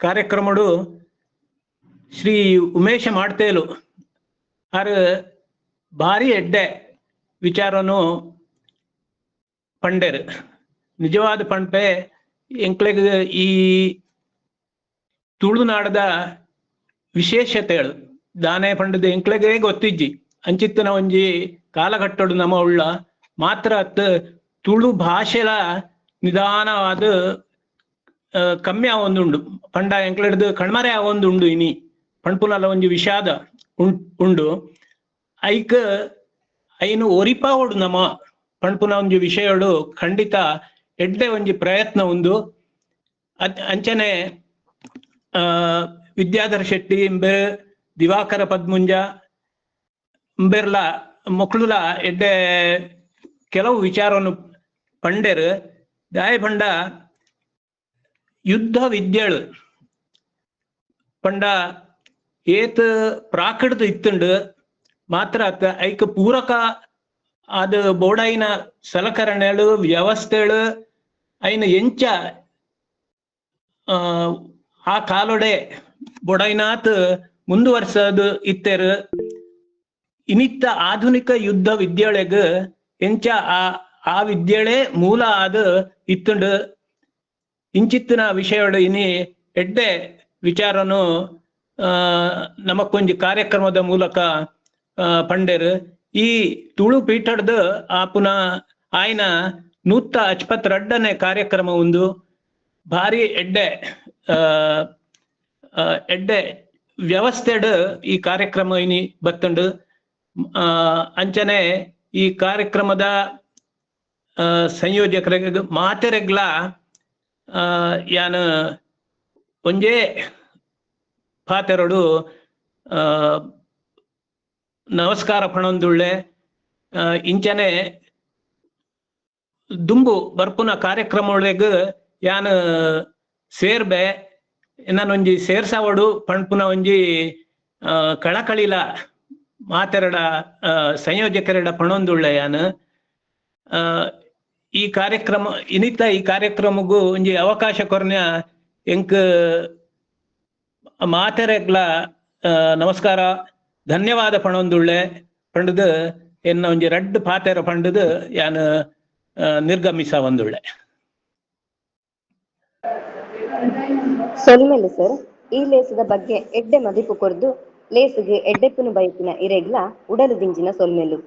ಕಾರ್ಯಕ್ರಮಡು ಶ್ರೀ ಉಮೇಶ ಮಾಡ್ತೇಲು ಆರ್ ಭಾರಿ ಎಡ್ಡೆ ವಿಚಾರನು ಪಂಡೇರು. ನಿಜವಾದ ಪಂಪೆ ಎಂಕ್ಲೆಗ್ ಈ ತುಳುನಾಡದ ವಿಶೇಷತೆಗಳು ದಾನೆ ಪಂಡದ ಎಂಕ್ಲೆಗೇ ಗೊತ್ತಿಜ್ಜಿ. ಅಂಚಿತ್ತನ ಒಂಜಿ ಕಾಲಘಟ್ಟಡು ನಮ್ಮ ಉಳ್ಳ ಮಾತ್ರ ಅತ್ ತುಳು ಭಾಷೆಲ ನಿಧಾನವಾದ ಕಮ್ಮಿ ಆವೊಂದುಂಡು. ಪಂಡ ಎಂಕ್ಲೆಡ್ದು ಕಣ್ಮರೆ ಆವೊಂದುಂಡು. ಇನಿ ಪಣ್ಪುನಲ ಒಂಜಿ ವಿಷಾದ ಉಂಡು. ಐಕ್ ಐನು ಒರಿಪಾವೊಡು ನಮ ಪಣ್ಪುನ ಒಂಜಿ ವಿಷಯಡು ಖಂಡಿತ ಎಡ್ಡೆ ಒಂಜಿ ಪ್ರಯತ್ನ ಉಂದು. ಅಂಚನೆ ವಿದ್ಯಾಧರ ಶೆಟ್ಟಿ ಇಂಬೆ, ದಿವಾಕರ ಪದ್ಮುಂಜ ಇಂಬೆರ್ಲ ಮೊಕ್ಳುಲ ಎಡ್ಡೆ ಕೆಲವು ವಿಚಾರವನ್ನು ಪಂಡೆರು. ದಾಯ ಪಂಡ ಯುದ್ಧ ವಿದ್ಯೆಳು ಪಂಡ ಏತ್ ಪ್ರಾಕೃತ ಇತ್ತುಂಡು. ಮಾತ್ರ ಐಕ್ ಪೂರಕ ಅದು ಬೋಡೈನ ಸಲಕರಣೆಳು ವ್ಯವಸ್ಥೆಳು ಐನ ಎಂಚ ಆ ಕಾಲೊಡೆ ಬೊಡೈನಾತ್ ಮುಂದುವರ್ಸದು ಇತ್ತೆರ್. ಇನಿತ್ತ ಆಧುನಿಕ ಯುದ್ಧ ವಿದ್ಯೆಳೆಗ್ ಎಂಚ ಆ ಆ ವಿದ್ಯೆಳೆ ಮೂಲ ಆದ ಇತ್ತುಂಡು. ಇಂಚಿತ್ತಿನ ವಿಷಯಗಳು ಇನಿ ಎಡ್ಡೆ ವಿಚಾರನು ನಮಕ್ಕೊಂಜಿ ಕಾರ್ಯಕ್ರಮದ ಮೂಲಕ ಪಂಡೆರ್. ಈ ತುಳು ಪೀಠದ ಆಪುನ ಆಯ್ನ 122ನೇ ಕಾರ್ಯಕ್ರಮ ಒಂದು ಭಾರಿ ಎಡ್ಡೆ ಎಡ್ಡೆ ವ್ಯವಸ್ಥೆಡ್ ಈ ಕಾರ್ಯಕ್ರಮ ಇನಿ ಬತ್ತುಂಡು. ಅಂಚನೆ ಈ ಕಾರ್ಯಕ್ರಮದ ಸಂಯೋಜಕರಿಗೆ ಮಾತೆರೆಗ್ಲ ಯಾನ್ ಒಂಜೇ ಪಾತೆರಡು ನಮಸ್ಕಾರ ಪಣೊಂದುಳ್ಳೆ. ಇಂಚನೆ ದುಂಬು ಬರ್ಪುನ ಕಾರ್ಯಕ್ರಮೊಳೆಗ್ ಯಾನ್ ಸೇರ್ಬೆ, ನಾನೊಂಜಿ ಸೇರ್ಸಾವಡು ಪಣ್ಪುನ ಒಂಜಿ ಕಳಕಳಿಲ ಮಾತೆರಡ ಸಂಯೋಜಕರೆಡ ಪಣೊಂದುಳ್ಳೆ ಯಾನ್. ಈ ಕಾರ್ಯಕ್ರಮ ಇನಿತ ಈ ಕಾರ್ಯಕ್ರಮಗೂ ಒಂಜಿ ಅವಕಾಶ ಕೊರ್ನ ಎಂಕ್ ಮಾತೆರೆಗ್ಲ ನಮಸ್ಕಾರ ಧನ್ಯವಾದ ಪಣೊಂದುಳ್ಳೆ ಪಂಡುದು ಎನ್ನ ಒಂಜಿ ರಡ್ಡ್ ಪಾತೆರ ಪಂಡುದು ಯಾನ್ ನಿರ್ಗಮಿಸ ಒಂದುಳ್ಳೆ. ಸೊಲ್ಮೆಲು ಸರ್, ಈ ಲೇಸದ ಬಗ್ಗೆ ಎಡ್ಡೆ ಮದಿಪು ಕೊರ್ದು ಲೇಸುಗೆ ಎಡ್ಡೆಪ್ಪುನು ಬಯಕಿನ ಇರೆಗ್ಲ ಉಡಲು ದಿಂಜಿನ ಸೊಲ್ಮೆಲು.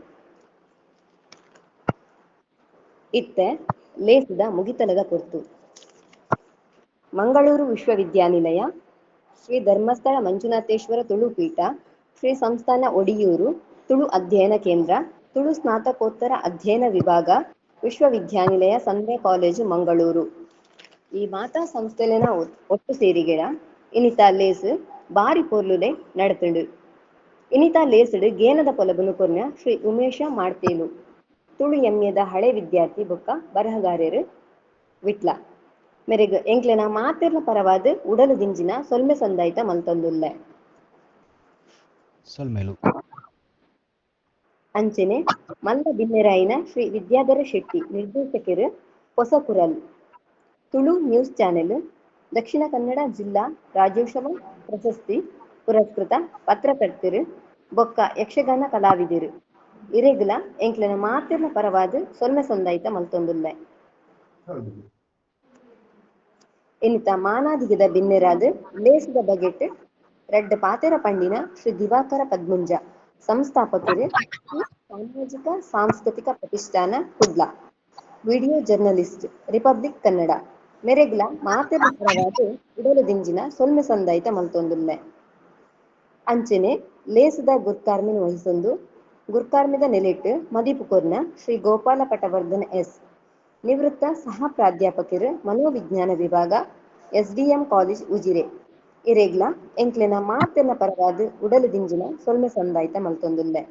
ಇತ್ತೆ ಲೇಸದ ಮುಗಿತಲದ ಪೊರ್ತು. ಮಂಗಳೂರು ವಿಶ್ವವಿದ್ಯಾನಿಲಯ, ಶ್ರೀ ಧರ್ಮಸ್ಥಳ ಮಂಜುನಾಥೇಶ್ವರ ತುಳು ಪೀಠ, ಶ್ರೀ ಸಂಸ್ಥಾನ ಒಡಿಯೂರು ತುಳು ಅಧ್ಯಯನ ಕೇಂದ್ರ, ತುಳು ಸ್ನಾತಕೋತ್ತರ ಅಧ್ಯಯನ ವಿಭಾಗ, ವಿಶ್ವವಿದ್ಯಾನಿಲಯ ಸಂಧ್ಯಾ ಕಾಲೇಜು ಮಂಗಳೂರು ಈ ಮಾತಾ ಸಂಸ್ಥೆಲೆನ ಒಟ್ಟು ಸೇರಿಗೆಡ ಇನಿತ ಲೇಸ್ ಬಾರಿ ಪೊರ್ಲುಲೆ ನಡತುಂಡು. ಇನಿತ ಲೇಸುಡು ಗೇನದ ಪೊಲಬುನು ಕೊರ್ನ ಶ್ರೀ ಉಮೇಶ ಮಾಡ್ತೇಲು ತುಳು ಎಮ್ಮೆದ ಹಳೆ ವಿದ್ಯಾರ್ಥಿ ಬೊಕ್ಕ ಬರಹಗಾರರು ವಿಟ್ಲ ಮೆರೆಗ್ ಎಂಕ್ಲೆನ ಮಾತೆರ್ನ ಪರವಾದ ಉಡಲು ದಿಂಜಿನ ಸೊಲ್ಮೆ ಸಂದಾಯ್ತ ಮಲ್ತೊಂದುಲ್ಲೆ. ಸೊಲ್ಮೆಲು. ಅಂಚನೆ ಮಲ್ಲ ಬಿನ್ನೆರಾಯಿನ ಶ್ರೀ ವಿದ್ಯಾಧರ ಶೆಟ್ಟಿ ನಿರ್ದೇಶಕರು ಹೊಸಕುರಲ್ ತುಳು ನ್ಯೂಸ್ ಚಾನೆಲ್, ದಕ್ಷಿಣ ಕನ್ನಡ ಜಿಲ್ಲಾ ರಾಜ್ಯೋತ್ಸವ ಪ್ರಶಸ್ತಿ ಪುರಸ್ಕೃತ ಪತ್ರಕರ್ತರು ಬೊಕ್ಕ ಯಕ್ಷಗಾನ ಕಲಾವಿದರು ಇರೆಗ್ಲ ಎಂಕ್ಲೆನ ಮಾತೆರ್ನ ಪರವಾದ ಸೊಲ್ಮೆ ಸಂದಾಯ್ತ ಮಲ್ತೊಂದುಲ್ಲೆ. ಇನಿತ ಮಾನಾದಿಗದ ಬಿನ್ನೆರಾದ ಲೇಸದ ಬಗೆಟ್ ರಡ್ಡ್ ಪಾತೆರ ಪಂಡಿನ ಶ್ರೀ ದಿವಾಕರ ಪದ್ಮುಂಜ ಸಂಸ್ಥಾಪಕರು ಸಾಮಾಜಿಕ ಸಾಂಸ್ಕೃತಿಕ ಪ್ರತಿಷ್ಠಾನ Kudla, video journalist Republic Kannada ಮೆರೆಗ್ಲ ಮಾತೆರ್ನ ಪರವಾದ ಉಡಲು ದಿಂಜಿನ ಸೊಲ್ಮೆ ಸಂದಾಯ್ತ ಮಲ್ತೊಂದುಲ್ಲೆ. ಅಂಚನೆ ಲೇಸದ ಗುರ್ಕಾರ್ಮೆನ್ ವಹಿಸೊಂದು ಗುರ್ಕಾರ್ಮೆದ ನೆಲೆಟ್ ಮದಿಪು ಕೊರ್ನ ಶ್ರೀ ಗೋಪಾಲ ಪಟವರ್ಧನ್ ಎಸ್ ನಿವೃತ್ತ ಸಹ ಪ್ರಾಧ್ಯಾಪಕರು ಮನೋವಿಜ್ಞಾನ ವಿಭಾಗ ಎಸ್ಡಿಎಂ ಕಾಲೇಜ್ ಉಜಿರೆ ಇರೆಗ್ಲ ಎಂಕ್ಲೆನ ಮಾತೆರ್ನ ಪರವಾದ ಉಡಲು ದಿಂಜಿನ ಸೊಲ್ಮೆ ಸಂದಾಯ್ತ ಮಲ್ತೊಂದುಲ್ಲೆ.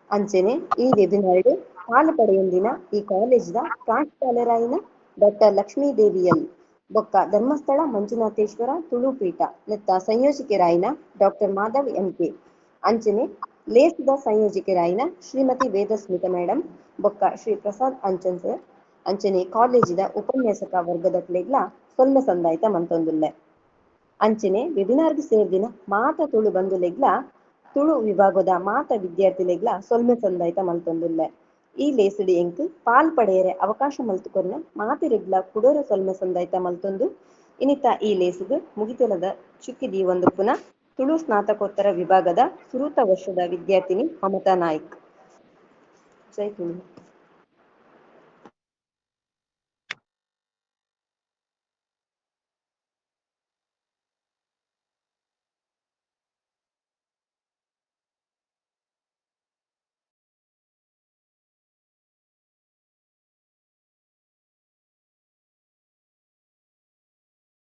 ಅಂಚನೆ ಈ ವೆಬಿನಾರ್ಡ್ ಪಾಲು ಪಡೆಯೊಂದಿನ ಈ ಕಾಲೇಜ್ದ ಪ್ರಾಂಶುಪಾಲರಾಯಿನ ಡಾಕ್ಟರ್ ಲಕ್ಷ್ಮೀದೇವಿ ಎಲ್ ಬೊಕ್ಕ ಧರ್ಮಸ್ಥಳ ಮಂಜುನಾಥೇಶ್ವರ ತುಳು ಪೀಠ ನೆತ್ತ ಸಂಯೋಜಕರಾಯಿನ doctor Madhav M K, ಅಂಚನೆ ಲೇಸದ ಸಂಯೋಜಕರಾಯಿನ ಶ್ರೀಮತಿ ವೇದಸ್ಮಿತ ಮೇಡಂ ಬೊಕ್ಕ ಶ್ರೀ ಪ್ರಸಾದ್ ಅಂಚನ್ ಸರ್, ಅಂಚನೆ ಕಾಲೇಜಿದ ಉಪನ್ಯಾಸಕ ವರ್ಗದಕ್ಲೆಗ್ಲ ಸೊಲ್ಮೆ ಸಂದಾಯ್ತ ಮಂತೊಂದುಲ್ಲೆ. ಅಂಚನೆ ವೆಬಿನಾರ್ಗ್ ಸೇರ್ದಿನ ಮಾತ ತುಳು ಬಂಧುಲೆಗ್ಲ ತುಳು ವಿಭಾಗದ ಮಾತ ವಿದ್ಯಾರ್ಥಿಲೆಗ್ಲ ಸೊಲ್ಮೆ ಸಂದಾಯ್ತ ಮಲ್ತೊಂದುಲ್ಲೆ. ಈ ಲೇಸುಡು ಎಂಕ್ ಪಾಲ್ ಪಡೆಯರೆ ಅವಕಾಶ ಮಲ್ತುಕೊರ್ನ ಮಾತೆರೆಗ್ಲ ಕುಡೋರ ಸೊಲ್ಮೆ ಸಂದಾಯ್ತ ಮಲ್ತೊಂದು ಇನಿತ ಈ ಲೇಸುಗು ಮುಗಿತಲದ ಚುಕ್ಕಿ ದೀವೊಂದುಪ್ಪುನ ತುಳು ಸ್ನಾತಕೋತ್ತರ ವಿಭಾಗದ ಸುರೂತ ವರ್ಷದ ವಿದ್ಯಾರ್ಥಿನಿ ಮಮತಾ ನಾಯ್ಕ್. ಜೈ ತುಳು.